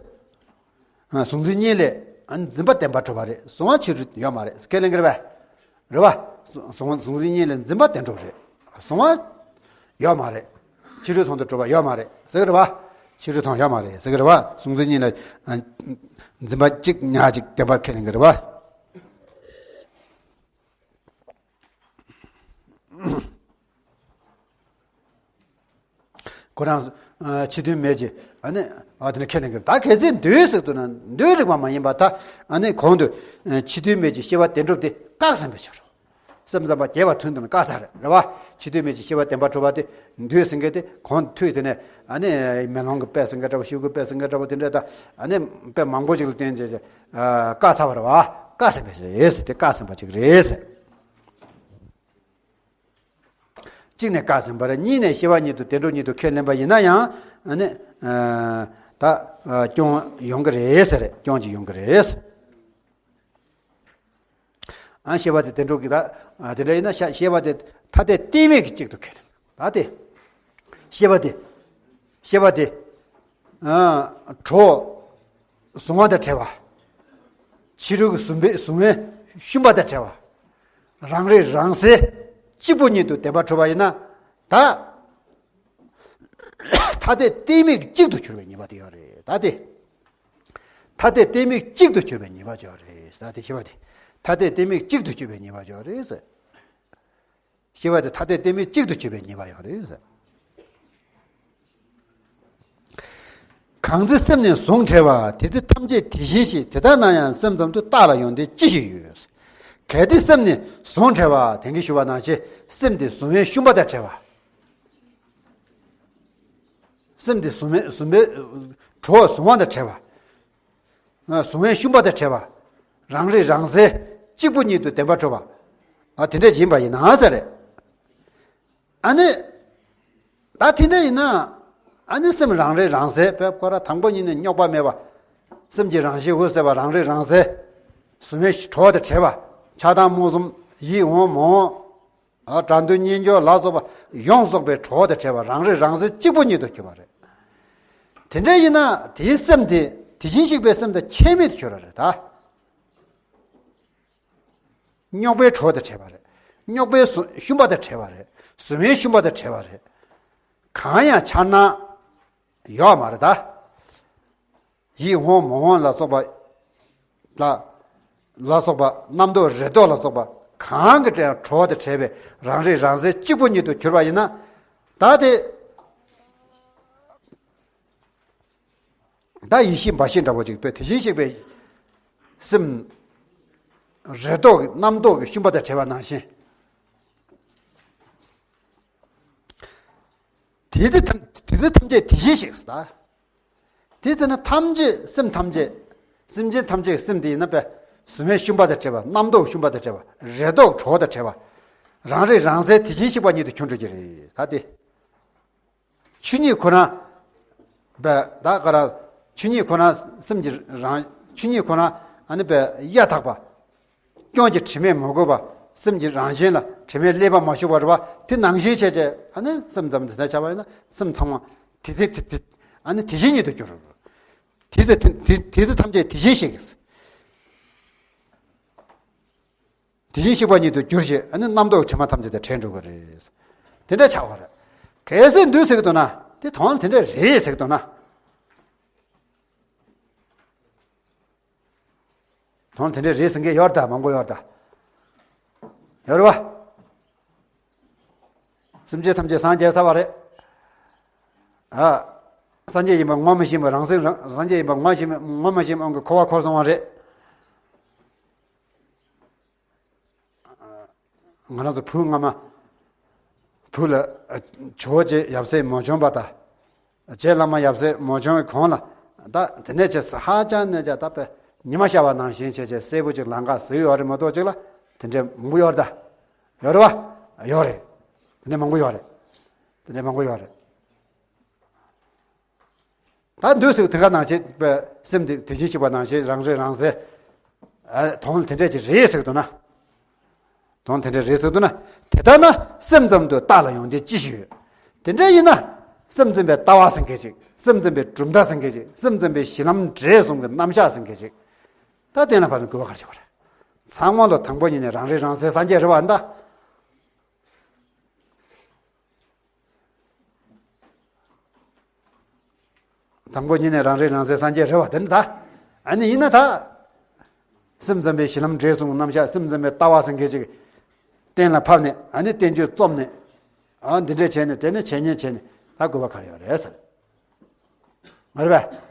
ཨ། གཟུང་འཛིན་གཉིས་ལས། ཨ། འཛིན་པ་བདེན་པར་གྲུབ་པ་རེད། གཟུང་བ་ཕྱི་རོལ་ཡོད་མ་རེད་ཁས་ལེན་གྱི་རེད་པས། རེད་པ། གཟུང་གཟུང་འཛིན་གཉིས་ལས་འཛིན་པ་བདེན་གྲུབ་རེད། གཟུང་བ་ཡོད་མ་རེད། ཕྱི་རོལ་མཐོང་དུ་གྲུབ་པ་ཡོད་མ་རེད་ཟེར་གྱི་རེད་པ། ཕྱི་རོལ་མཐོང་ཡོད་མ་རེད་ཟེར་གྱི་རེད་པ། གཟུང་འཛིན་གཉིས་ལས། ཨ། འཛིན་པ་གཅིག་ཉག་གཅིག་བདེན་པར་ཁས་ལེན་གྱི་རེད་པ། ཁོ་རང་། ཨ། ཕྱི་དོན་མེད་ཅེས། ཨ་ནི། ཨ། དེ་ནི་ཁས་ལེན་གྱི་རེད། ད་གལ་སྲིད་འདོད་ཟེར་དུས་ན་འདོད་རིགས་པ་མ་ཡིན་པ་ད། ཨ་ནི་གོང་དུ། ཨ། ཕྱི་དོན་མེད་ཅེས་ཤེས་པ་བདེན་གྲུབ་དེ་བཀག་ཟིན་པའི་ཕྱིར་རོ། སེམས་ཙམ་པ་རྒྱས་པ་མཐུན་དུ་ནི་བཀག་ཚར་རེད་པ། ཕྱི་དོན་མེད་ཅེས་ཤེས་པ་བདེན་པར་གྲུབ་པ་དེ་འདོད་ཟེར་མཁན་དེ་གོང་དུ་དེ་ནས། ཨ་ནི་མེ་ལོང་གི་དཔེ་ཟེར་མཁན་འདྲ་པོ། ཤེལ་སྒོའི་དཔེ་ཟེར་མཁན་འདྲ་པོ་དེ་འདྲ་ད། ཨ་ནི་དཔེ་མང་པོ་ཅིག་ལ་བརྟེན་བྱས། ཨ། བཀག་ཚར་བ་རེད་པ། བཀག་ཟིན་པའི་ཕྱིར་རེད་ཟེར། དེ་བཀག་ཟིན་པ་ཅིག་རེད་ཟེར། གཅིག་ནས་བཀག་ཟིན་པ་རེད། གཉིས་ནས་ཤེས་པ་ཉིད་དུ་བདེན་གྲུབ་ཉིད་དུ་ཁས་ལེན་པ་ཡིན་ན་ཡང་། ཨ་ནི། ཨ། ད། ཨ། སྐྱོན་ཡོང་གི་རེད་ཟེར། སྐྱོན་ཅིག་ཡོང་གི་རེད་ཟེར། ཨ། ཤེས་པ་དེ་བདེན་གྲུབ་ཀྱི་ད། ཨ། དེ་འདྲ་ཡིན་ན་ཤ་ཤེས་པ་དེ་ཐ་དད་གཏན་མེད་ཀྱི་གཅིག་ཏུ་ཁས་ལེན། ད་དེ། ཤེས་པ་དེ། ཤེས་པ་དེ། ཨ། གྲོགས། གཟུང་བ་དང་བྲལ་བ། ཕྱི་རོལ་གྱི་གཟུང་བའི་གཟུང་བའི་ཤུན་པ་དང་བྲལ་བ། རང་རིག་རང་གསལ་གཅིག་པུ་ཉིད་དུ་བདེན་པར་གྲུབ་པ་ཡིན་ན། ད། ཐ་དད་གཏན་མེད་གཅིག་ཏུ་གྱུར་པའི་ངེས་པ་དེ་ཡོད་རེད། ད་དེ། ཐ་དད་གཏན་མེད་གཅིག་ཏུ་གྱུར་པའི་ངེས་པ་ཅིག་ཡོད་རེད། ད་དེ་ཤེས་པ་དེ། ཐ་དད་གཏན་མེད་གཅིག་ཏུ་གྱུར་པའི་ངེས་པ་ཅིག་ཡོད་རེད་ཟེར། ཤེས་པ་དེ་ཐ་དད་གཏན་མེད་གཅིག་ཏུ་གྱུར་པའི་ངེས་པ་ཡོད་རེད་ཟེར། གང་ཚེ་སེམས་ནི་གཟུང་བྲལ་བ། དེ་ཚེ་ཐམས་ཅད་དེ་བཞིན་ཞིང་། དེ་ལྟར་ན་ཡང་སེམས་ཙམ་དུ་བརྟགས་ལ་ཡོང་དོན་ཅི་ཞིག་ཡོད། གལ་ཏེ་སེམས་ནི་གཟུང་བྲལ་བ། དེང་གི་ཞུ་བ་ནང་བཞིན་སེམས་དེ་གཟུང་བའི་ཤུན་པ་དང་བྲལ་བ། སེམས་དེ་གཟུང་བའི་གཟུང་བའི་གྲོགས་གཟུང་བ་དང་བྲལ་བ། གཟུང་བའི་ཤུན་པ་དང་བྲལ་བ། རང་རིག་རང་གསལ་གཅིག་པུ་ཉིད་དུ་བདེན་པར་གྲུབ་པ། ཨ། དེ་འདྲ་ཡིན་པ་ཡིན་ན་ཟེར་རེད། ཨ་ནི། ད་དེ་འདྲ་ཡིན་ན། ཨ་ནི་སེམས་རང་རིག་རང་གསལ་བས་ཁོ་རང་དང་པོ་ཉིད་ནས་རྙོག་པ་མེད་པ། སེམས་ཀྱི་རང་བཞིན་འོད་གསལ་བ་རང་རིག་རང་གསལ། གཟུང་བའི་གྲོགས་དང་བྲལ་བ། ཆགས་སྡང་རྨོངས་གསུམ་ཡིད་འོང་མ་འོང་། ཨ། དགྲ་འདུལ་གཉེན་སྐྱོབ་ལ་སོགས་པ་ཡོངས་རྫོགས་པའི་གྲོགས་དང་བྲལ་བ་རང་རིག་རང་གསལ་གཅིག་པུ་ཉིད་དུ་གྱུར་པ་རེད། དེ་འདྲ་ཡིན་ན་དེའི་སེམས་དེ་དེ་བཞིན་གཤེགས་པའི་སེམས་དང་ཁྱད་མེད་དུ་གྱུར་པ་རེད་ད། རྙོག་པའི་གྲོགས་དང་བྲལ་བ་རེད། རྙོག་པའི་གཟུ་ཤུན་པ་དང་བྲལ་བ་རེད། གཟུང་བའི་ཤུན་པ་དང་བྲལ་བ་རེད། གང་ཡང་འཆར་སྣང་ཡོད་མ་རེད་ད། ཡིད་འོང་མི་འོང་ལ་སོགས་པ་ལ་ལ་སོགས་པ་རྣམ་རྟོག་རེ་དོགས་ལ་སོགས་པ་གང་གི་ཀྱང་གྲོགས་དང་བྲལ་བའི་རང་རིག་རང་གསལ་གཅིག་པུ་ཉིད་དུ་གྱུར་པ་ཡིན་ན། ད་དེ་ད་ཡེ་ཤེས་འབའ་ཞིག་འདྲ་བོ་ཅིག་དཔེ་དེ་བཞིན་གཤེགས་པའི་སེམས་རེ་དོགས་ཀྱི་རྣམ་རྟོག་གི་ཤུན་པ་དང་བྲལ་བ་ནང་བཞིན། དེ་དེ་ཐམས་དེ་དེ་ཐམས་ཅད་དེ་བཞིན་གཤེགས་སུ་དག་དེ་དེ་ནི་ཐམས་ཅད་སེམས་ཐམས་ཅད་སེམས་ཅན་ཐམས་ཅད་སེམས་དེ་ཡིན་ན་པས་གཟུགས་མེད་ཤུན་པ་དང་བྲལ་བ། རྣམ་རྟོག་ཤུན་པ་དང་བྲལ་བ། རེ་དོགས་གྲོགས་དང་བྲལ་བ། རང་རིག་རང་གསལ་དེ་བཞིན་གཤེགས་པ་ཉིད་དུ་གྱུར་འགྲོ་གི་རེད། ད་དེ་ཆོས་ཉིད་ཁོ་རང་པས་ད་ག་ར་ཆོས་ཉིད་ཁོ་རང་སེམས་ཀྱི་རང་ཆོས་ཉིད་ཁོ་རང་ཨ་ནི་པས་གཡའ་དག་པ། སྐྱོན་གྱི་དྲི་མས་མ་གོས་པ། སེམས་ཀྱི་རང་བཞིན་ལ་དྲི་མས་བསླད་པ་མ་ཞུགས་པ་རེད་བ། དེ་ནང་བཞིན་བྱས་བྱས་ཨ་ནི་སེམས་ཙམ་དེ་འདྲ་བྱ་བ་ཡིན་ན་སེམས་ཚང་མ་དེ་དེ་དེ་དེ་ཨ་ནི་དེ་བཞིན་ཉིད་དུ་གྱུར། དེ་དེ་དེ་དེ་དེ་ཐམས་ཅད་དེ་བཞིན་གཤེགས། དེ་བཞིན་གཤེགས་པ་ཉིད་དུ་གྱུར་ཞེས་ཨ་ནི་རྣམ་རྟོག་དྲི་མ་ཐམས་ཅད་དེ་བྲལ་འགྲོ་གི་རེད། དེ་འདྲ་ཆགས་པ་རེད། གལ་སྲིད་འདུག་ཟེར་གི་འདུག་ན་དེ་དོན་དེ་འདྲ་རེད་ཟེར་གི་འདུག་ན། དོན་དེ་འདྲའི་རེད་ཟེར་མཁན་ཡོད་ད། མང་པོ་ཡོད་ད། ཡོད་རེད་བ། སེམས་ཅན་ཐམས་ཅད་སངས་རྒྱས་ཚར་བ་རེད། ཨ། སངས་རྒྱས་ཡིན་པ་ངོ་མི་ཤེས་པ་རང་སེམས་རང་སངས་རྒྱས་ཡིན་པ་ངོ་ཤེས་པ་ངོ་མ་ཤེས་པ་ཨང་གི་འཁོར་བ་འཁོར་སོང་བ་རེད། ང་རང་ཚོ་བུ་སྔ་མ། བུ་ལ་ཇོ་བོ་རྗེ་ཡབ་སྲས་མོ་བྱོན་པ་དང་། རྗེ་བླ་མ་ཡབ་སྲས་མོ་བྱོན་གྱི་གོང་ལ། ད་དེ་ནས་ཆེ་ས་ཧ་ཅང་ནས་ཀྱང་ད་པའི་ཉི་མ་ཤར་བ་ནང་བཞིན་བྱས་བྱས་སྲས་པོ་ཅིག་ལང་ཀ་ཟེར་ཡོད་རེད་མ་གཏོགས་ཅིག་ལ་དེ་འདྲའི་མང་པོ་ཡོད་རེད་ད། ཡོད་རེད་བ། ཡོད་རེད། དེ་འདྲའི་མང་པོ་ཡོད་རེད། དེ་འདྲའི་མང་པོ་ཡོད་རེད། ད་འདུག་ཟེར་དེ་ག་ནང་བཞིན་པའི་སེམས་དེ་དེ་བཞིན་གཤེགས་པ་ནང་བཞིན་རང་རིག་རང་གསལ། ཨ། དོན་དེ་འདྲ་ཅིག་རེད་ཟེར་གི་འདུག་ན། དོན་དེ་འདྲ་རེད་ཟེར་གི་འདུག་ན། དེ་ལྟར་ན་སེམས་ཙམ་དུ་རྟག་ལ་ཡོང་དོན་ཅི་ཞིག་ཡོད། དེ་འདྲ་ཡིན་ན། སེམས་ཙམ་པའི་ལྟ་བ་ཟེར་མཁན་ཅིག་སེམས་ཙམ་པའི་གྲུབ་མཐའ་ཟེར་མཁན་ཅིག་སེམས་ཙམ་པའི་གཞི་ལམ་འབྲས་གསུམ་གྱི་རྣམ་གཞག་ཟེར་མཁན་ཅིག་ད་བསྟན་ལ་ཕབ་ནས་དགོས་པ་ག་རེ་བྱེད་པ་རེད། ཚང་མ་ལོ་དང་པོ་ཉིད་ནས་རང་རིག་རང་གསལ་སངས་རྒྱས་རེད་བ་ད། དང་པོ་ཉིད་ནས་རང་རིག་རང་གསལ་སངས་རྒྱས་རེད་བ་དེ་ནི་ད། ཨ་ནི་ཡིན་ན་ད། སེམས་ཙམ་པའི་གཞི་ལམ་འབྲས་གསུམ་རྣམ་གཞག་སེམས་ཙམ་པའི་ལྟ་བ་ཟེར་མཁན་ཅིག་གཏན་ལ་ཕབ་ནས་ཨ་ནི་བསྟན་བཅོས་རྩོམ་ནས། ཨ་འདི་འདྲས་བྱས་ནས་དེ་ནས་བྱས་ཉེས་བྱས་ནས་ད་དགོས་པ་ག་རེ་ཡོད་རེད་ཟེར། མ་རེད་པས།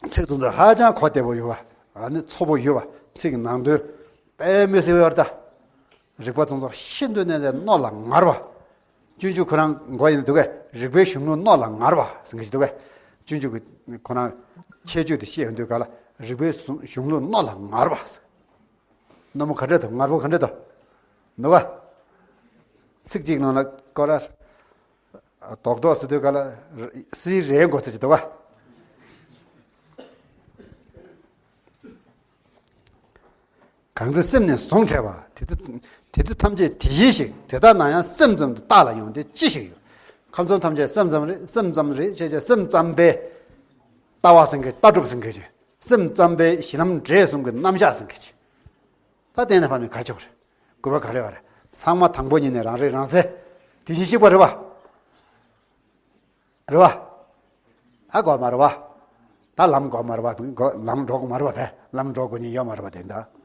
ཚིག་དེ་ཚོ་ཧ་ཅང་གོ་བདེ་པོ་ཡོད་པ། ཨ་ནི་ཚོ་པོ་ཡོད་པ། ཚིག་ནང་དོན་དཔེ་མི་སྲིད་པ་ཡོད་རེད་ད། རིག་པ་དེ་ཚོ་ཤིན་ཏུ་ནས་ནས་རྣོ་ལ་ངར་བ། སྤྱོད་འཇུག་ཁོ་རང་མགོ་ཡིན་འདུག་གས། རིག་པའི་གཞུང་ལུགས་རྣོ་ལ་ངར་བ་ཟེར་གྱི་འདུག་གས། སྤྱོད་འཇུག་གི་ཁོ་རང་ཁྱད་ཆོས་དེ་བཤད་ཡོང་དུས་ག་ལ་རིག་པའི་གཞུང་ལུགས་རྣོ་ལ་ངར་བ་ཟེར། རྣོ་མོ་ག་འདྲ་འདུག་ངར་པོ་ག་འདྲ་འདུག་འདུག་ག་ཚིག་གཅིག་ནང་ལ་ཀོ་ར། རྡོག་རྡོག་ཟེར་དུས་ག་ལ་སི་རེད་མགོ་ཚིག་ཅིག་འདུག་ག་གང་ཚེ་སེམས་ནི་ཟུང་བྲལ་བ། དེ་དེ་དེ་དེ་ཐམས་ཅད་དེ་བཞིན་གཤེགས། དེ་ལྟར་ན་ཡང་སེམས་ཙམ་དུ་རྟག་ལ་ཡོང་དེ་ཅི་ཞིག་ཡོད། ཁམས་གསུམ་ཐམས་ཅད་སེམས་ཙམ་རེད། སེམས་ཙམ་རེད་བྱས་བྱས་སེམས་ཙམ་པའི་ལྟ་བ་ཟེར་མཁན་ལྟ་གྲུབ་ཟེར་མཁན་ཅིག་སེམས་ཙམ་པའི་གཞི་ལམ་འབྲས་གསུམ་གྱི་རྣམ་གཞག་ཟེར་མཁན་ཅིག་ད་བསྟན་ལ་ཕབ་ནས་ག་རེ་བྱེད་དགོས་རེད། དགོས་པ་ག་རེ་ཡོད་རེད། ཚང་མ་དང་པོ་ཉིད་ནས་རང་རིག་རང་གསལ། དེ་བཞིན་གཤེགས་པ་རེད་བ། རེད་བ། ཨ་དགོས་མ་རེད་བ། ད་ལམ་དགོས་མ་རེད་བ། དགོས་ལམ་འགྲོ་དགོས་མ་རེད་བ། དེ་ལམ་འགྲོ་དགོས་ཉེན་ཡོད་མ་རེད་བ་དེ་འདྲ།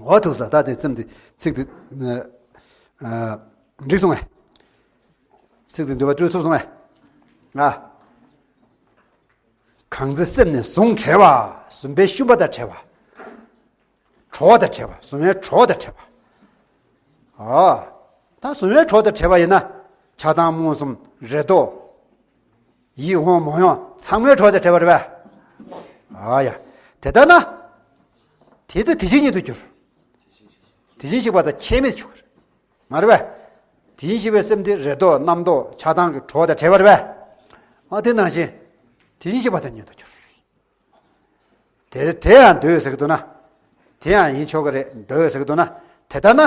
འོ་ཐུག་ས་ད་དེ་སེམས་དེ་ཚིག་དེ་ཨ་འགྲིག་སོང་ངས། ཚིག་དེ་འདུལ་བ་སྤྲོད་ཐུབ་སོང་ངས། ང་གང་ཚེ་སེམས་ནི་ཟུང་བྲལ་བ། ཟུང་བའི་ཤུན་པ་དང་བྲལ་བ། གྲོགས་དང་བྲལ་བ། གཟུང་བའི་གྲོགས་དང་བྲལ་བ། ཨ། ད་གཟུང་བའི་གྲོགས་དང་བྲལ་བ་ཡིན་ན། ཆགས་སྡང་རྨོངས་གསུམ་རེ་དོགས། ཡིད་འོང་མི་འོང་ཚང་མའི་གྲོགས་དང་བྲལ་བ་རེད་པས། ཨ་ཡ། དེ་ལྟར་ན། དེ་དེ་དེ་བཞིན་ཉིད་དུ་གྱུར། དེ་བཞིན་གཤེགས་པ་དང་ཁྱད་མེད་ཆོག་གི་རེད། མ་རེད་པས། དེ་བཞིན་གཤེགས་པའི་སེམས་དེ་རེ་དོགས་རྣམ་རྟོག་ཆགས་སྡང་གི་གྲོགས་དང་བྲལ་བ་རེད་པས། ཨ་དེ་ནང་བཞིན། དེ་བཞིན་གཤེགས་པ་དང་ཉིད་དུ་གྱུར། དེ་དེ་ཡང་འདོད་ཟེར་གི་འདུག་ན། དེ་ཡང་ཡིན་ཆོག་གི་རེད་འདོད་ཟེར་གི་འདུག་ན། དེ་ལྟར་ན།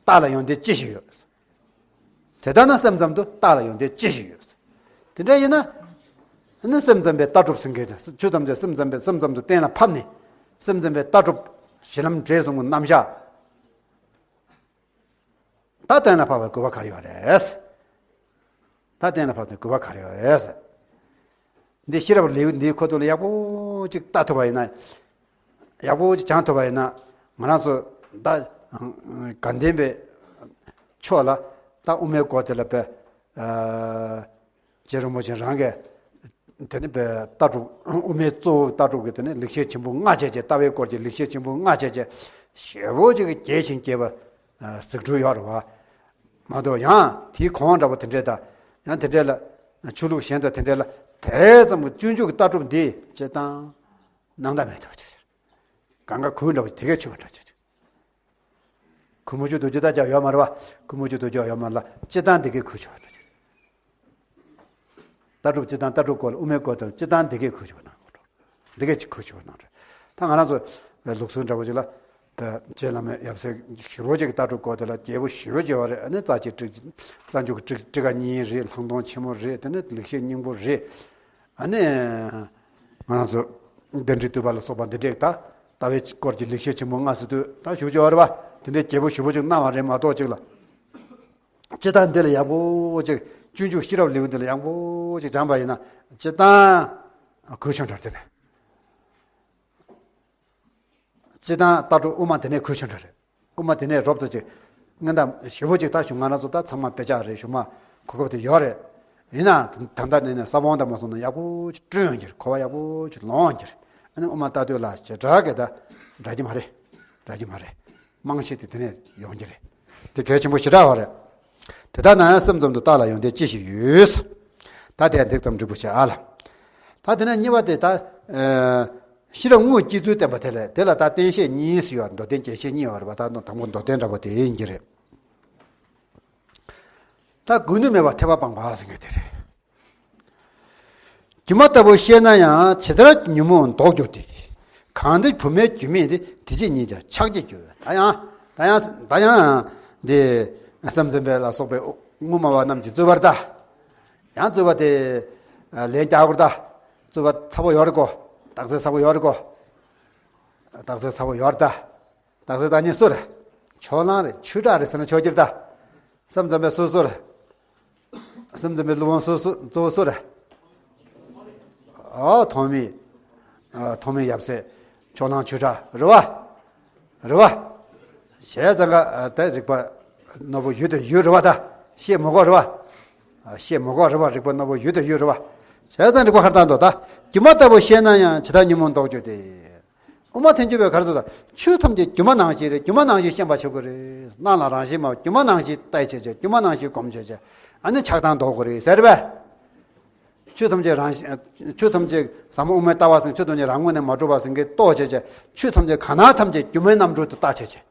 རྟག་ལ་ཡོང་དེ་ཅི་ཞིག་ཡོད། དེ་ལྟར་ན་སེམས་ཙམ་དུ་རྟགས་ལ་ཡོན་ཏན་ཅི་ཞིག་ཡོད། དེ་འདྲ་ཡིན་ན། ཨ་ནི་སེམས་ཙམ་པའི་ལྟ་གྲུབ་ཟེར་མཁན་དེ། ཆོས་ཐམས་ཅད་སེམས་ཙམ་པའི། སེམས་ཙམ་དུ་གཏན་ལ་ཕབ་ནས། སེམས་ཙམ་པའི་ལྟ་གྲུབ་གཞི་ལམ་འབྲས་གསུམ་གྱི་རྣམ་གཞག་ད་གཏན་ལ་ཕབ་པའི་དགོས་པ་ག་རེ་ཡོད་རེད། ད་གཏན་ལ་ཕབ་པའི་དགོས་པ་ག་རེ་ཡོད་རེད། འདི་ཤེས་རབ་ལེའུ་འདིའི་ཁོ་ཐོག་ལ་ཡག་པོ་ཅིག་ལྟ་ཐུབ་པ་ཡིན་ན། ཡག་པོ་ཅིག་སྦྱང་ཐུབ་པ་ཡིན་ན། ང་རང་ཚོ་ད་དགའ་ལྡན་པའི་ཕྱོགས་ལ་ད་དབུ་མའི་སྐོར་དེ་ལ་བས། རྗེ་རིན་པོ་ཆེ་རང་གིས་དེ་ནི་བས་ལྟ་གྲུབ། དབུ་མའི་གཙོ་བོ་ལྟ་གྲུབ་ཀྱི་དེ་ནི་ལེགས་བཤད་ཆེན་པོ་ལྔ་བྱས་བྱས། ལྟ་བའི་སྐོར་གྱི་ལེགས་བཤད་ཆེན་པོ་ལྔ་བྱས་བྱས་ཞེ་པོ་ཅིག་གི་རྒྱས་ཤིང་རྒྱས་པ་ཟིག་འགྲོ་ཡོད་རེད་བ། མ་གཏོགས་ཡང་དེའི་གོང་འདྲ་པོ་དེ་འདྲས་དང་། ཡང་དེ་འདྲས་ལ་ཆོས་ལུགས་གཞན་དང་དེ་འདྲས་ལ་དེ་ཙམ་གྱི་སྤྱོད་འཇུག་གི་ལྟ་གྲུབ་འདི་སྤྱིར་བཏང་སྣང་དག་མེད་དོ་ཅེས། གང་ག་གུས་འདྲ་པོ་དེ་གས་ཆུ་བ་འདྲ་ཅེས། གུས་མོ་ཆུ་དུ་ཅུ་ད་ཅག་ཡོད་མ་རེད་བ། གུས་མོ་ཆུ་དུ་ཅུ་ཡོད་མ་རེད་ལ། སྤྱིར་བཏང་དེ་གས་གུས་ཆུ་བ་འདྲ་ཅེས། ལྟ་གྲུབ་སྤྱིར་བཏང་། ལྟ་གྲུབ་སྐོར་ལ། དབུ་མའི་སྐོར་དང་སྤྱིར་བཏང་དེ་གས་གུས་ཆུ་བ་གནང་དགོས། འདི་གས་ཅིག་གུས་ཆུ་བ་གནང་རེད། ད་ང་རང་ཚོ་ལུགས་སྲོལ་འདྲ་པོ་ཅིག་ལ། རྗེ་བླ་མའི་ཡབ་སྲས་ཞེ་པོ་ཅིག་གི་ལྟ་གྲུབ་སྐོར་དེ་ལ་རྒྱས་པོ་ཞེ་པོ་ཅིག་ཡོད་རེད། ཨ་ནི་རྩ་ཆེ་ཊཱིཀ་རྩ་འཇུག་གི་ཊཱིཀ་ཊཱི་ཀ་གཉིས་རེད། ལྷག་མཐོང་ཆེན་མོ་རེད། དེ་ནི་ལེགས་བཤད་སྙིང་པོ་རེད། ཨ་ནི་ང་རང་ཚོ་གདན་འདྲེན་བསྟོད་པ་ལ་སོགས་པ་འདི་འདྲས། ད་ལྟ་བའི་སྐོར་གྱི་ལེགས་བཤད་ཆེན་མོ་ལྔ་ཟེར་དུས་ད་ཞུ་ཆོག་རེད་བ། དེ་འདྲའི་རྒྱས་པོ་ཞེ་པོ་ཅིག་གནང་བ་རེད་མ་གཏོགས། ཅིག་ལ་སྤྱིར་བཏང་འདི་ལ་ཡག་པོ་ཅིག་སྤྱོད་འཇུག་ཤེས་རབ་ལེའུ་འདི་ལ་ཡག་པོ་ཅིག་སྦྱངས་པ་ཡིན་ན། སྤྱིར་བཏང་གོས་ཆེན་འདྲ་དེ་རེད། སྤྱིར་བཏང་ལྟ་གྲུབ་དབུ་མ་དེ་ནས་གོས་ཆེན་འདྲ་རེད། དབུ་མ་དེ་ནས་རོབ་ཏུ་ཅིག་སྔོན་གཏམ་ཞེ་པོ་ཅིག་ད་གཞུང་ང་རང་ཚོ་ད་ཚང་མ་དཔེ་ཆ་རེད། གཞུང་མ་གོ་སྐབས་དེ་ཡོད་རེད། ཡིན་ནའང་ད་ལྟ་ནས་ནས་ས་བོན་དང་མ་སོང་ན་ཡག་པོ་ཅིག་བསྐྲུན་ཡོང་གི་རེད། གོ་བ་ཡག་པོ་ཅིག་ལོན་ཡོང་གི་རེད། ཨ་ནི་དབུ་མ་ལྟ་དུས་ལ་ཞེ་དྲག་གི་ད་འདྲ་གི་མ་རེད། འདྲ་གི་མ་རེད། རྨང་གཞི་དེ་དེ་ནས་ཡོང་གི་རེད། དེ་གལ་ཆེན་པོ་ཞེ་དྲག་ཡོད་རེད། དེ་ལྟར་ན་ཡང་སེམས་ཙམ་དུ་རྟགས་ལ་ཡོན་ཏན་ཅི་ཞིག་ཡོད། ད་དེ་འདི་ཙམ་འགྲིག་པོ་བྱ་ཨ་ལ། ད་དེ་ནས་གཉིས་པ་དེ་ད། ཨ། ཤེས་རབ་དངོས་སྤྱི་ཚུལ་བསྟན་པ་དེ་ལས། དེ་ལ་ད་བསྟན་བཤད་གཉིས་སུ་ཡོད། མདོ་བསྟན་རྒྱས་བཤད་གཉིས་ཡོད་རེད་པ། ད་དང་པོ་མདོ་བསྟན་འདྲ་པོ་དེ་ཡིན་གྱི་རེད། ད་དགོས་ནུས་མེད་པར་ཐེ་བ་སྤངས་པ་ཟེར་མཁན་དེ་རེད། སྒྱུ་མ་ལྟ་བུར་ཤེས་ན་ཡང་། ཇི་ལྟར་ཉོན་མོངས་ལྡོག་འགྱུར་ཏེ། གང་དེ་བུམ་པའི་སྒྱུ་མས་དེ། དེ་ཕྱིར་ཉིད་ཀྱང་ཆགས་བྱེད་འགྱུར། ད་ཡང་། ད་ཡང་། ད་ཡང་། འདི་སེམས་ཙམ་པའི་ལ་སོགས་པའི་དངོས་སྨྲ་བ་རྣམས་ཀྱིས་རྩོད་པར་ལྟ། ཡང་རྩོད་པ་དེ་ལན་རྒྱག་དགོས་ད། རྩོད་པ་ཚ་པོ་ཡོད་རེད་གོ། རྟགས་གསལ་ཚ་པོ་ཡོད་རེད་གོ། རྟགས་གསལ་ཚ་པོ་ཡོད་རེད་ད། རྟགས་གསལ་བདག་ཉིད་སུ་རེད། ཕྱོགས་གླང་རེད། ཆོས་གྲགས་རེད་ཟེར་ན་ཆོག་གི་རེད་ད། སེམས་ཙམ་པའི་སུ་སུ་རེད། སེམས་ཙམ་པའི་སློབ་དཔོན་སུ་སུ་གཙོ་བོ་སུ་རེད། ཨོ་ཐོགས་མེད། ཨ། ཐོགས་མེད་ཡབ་སྲས་ཕྱོགས་གླང་ཆོས་གྲགས་རེད་བ། རེད་བ། བྱས་ཙང་ཀ་ཨ། དེ་རིག་པ་རྣོ་པོ་ཡོད་དང་ཡོད་རེད་བ། ད་བཤད་མི་དགོས་རེད་བ། ཨ། བཤད་མི་དགོས་རེད་བ། རིག་པ་རྣོ་པོ་ཡོད་དང་ཡོད་རེད་བ། བྱས་ཙང་རིག་པ་ཧར་ཐག་འདུག་ད་སྒྱུ་མ་ལྟ་བུར་ཤེས་ན་ཡང་། ཇི་ལྟར་ཉོན་མོངས་ལྡོག་འགྱུར་ཏེ། དབུ་མ་ཐལ་འགྱུར་བས་ག་རེ་ཟེར་ད། ཆོས་ཐམས་ཅད་སྒྱུ་མ་ནང་བཞིན་རེད། སྒྱུ་མ་ནང་བཞིན་ཤེས་པར་བྱེད་དགོས་རེད། སྣང་ལ་རང་བཞིན་སྨྲ་བ། སྒྱུ་མ་ནང་བཞིན་བལྟས་བྱས་བྱས། སྒྱུ་མ་ནང་བཞིན་སྒོམ་བྱས་བྱས། ཨ་ནི་ཆགས་སྡང་ལྡོག་དགོས་རེད་ཟེར་བས། ཆོས་ཐམས་ཅད་རང་བཞིན། ཆོས་ཐམས་ཅད་ཟབ་མོ་དབུ་མའི་ལྟ་བ་ཟེར། ཆོས་ཐམས་ཅད་རང་ངོས་ནས་མ་གྲུབ་པ་ཟེར་མཁན་རྟོགས་བྱས་བྱས། ཆོས་ཐམས་ཅད་གང་ན་ཐམས་ཅད་སྒྱུ་མའི་རྣམ་འགྲོས་དུ་བལྟས་བྱས་བྱས།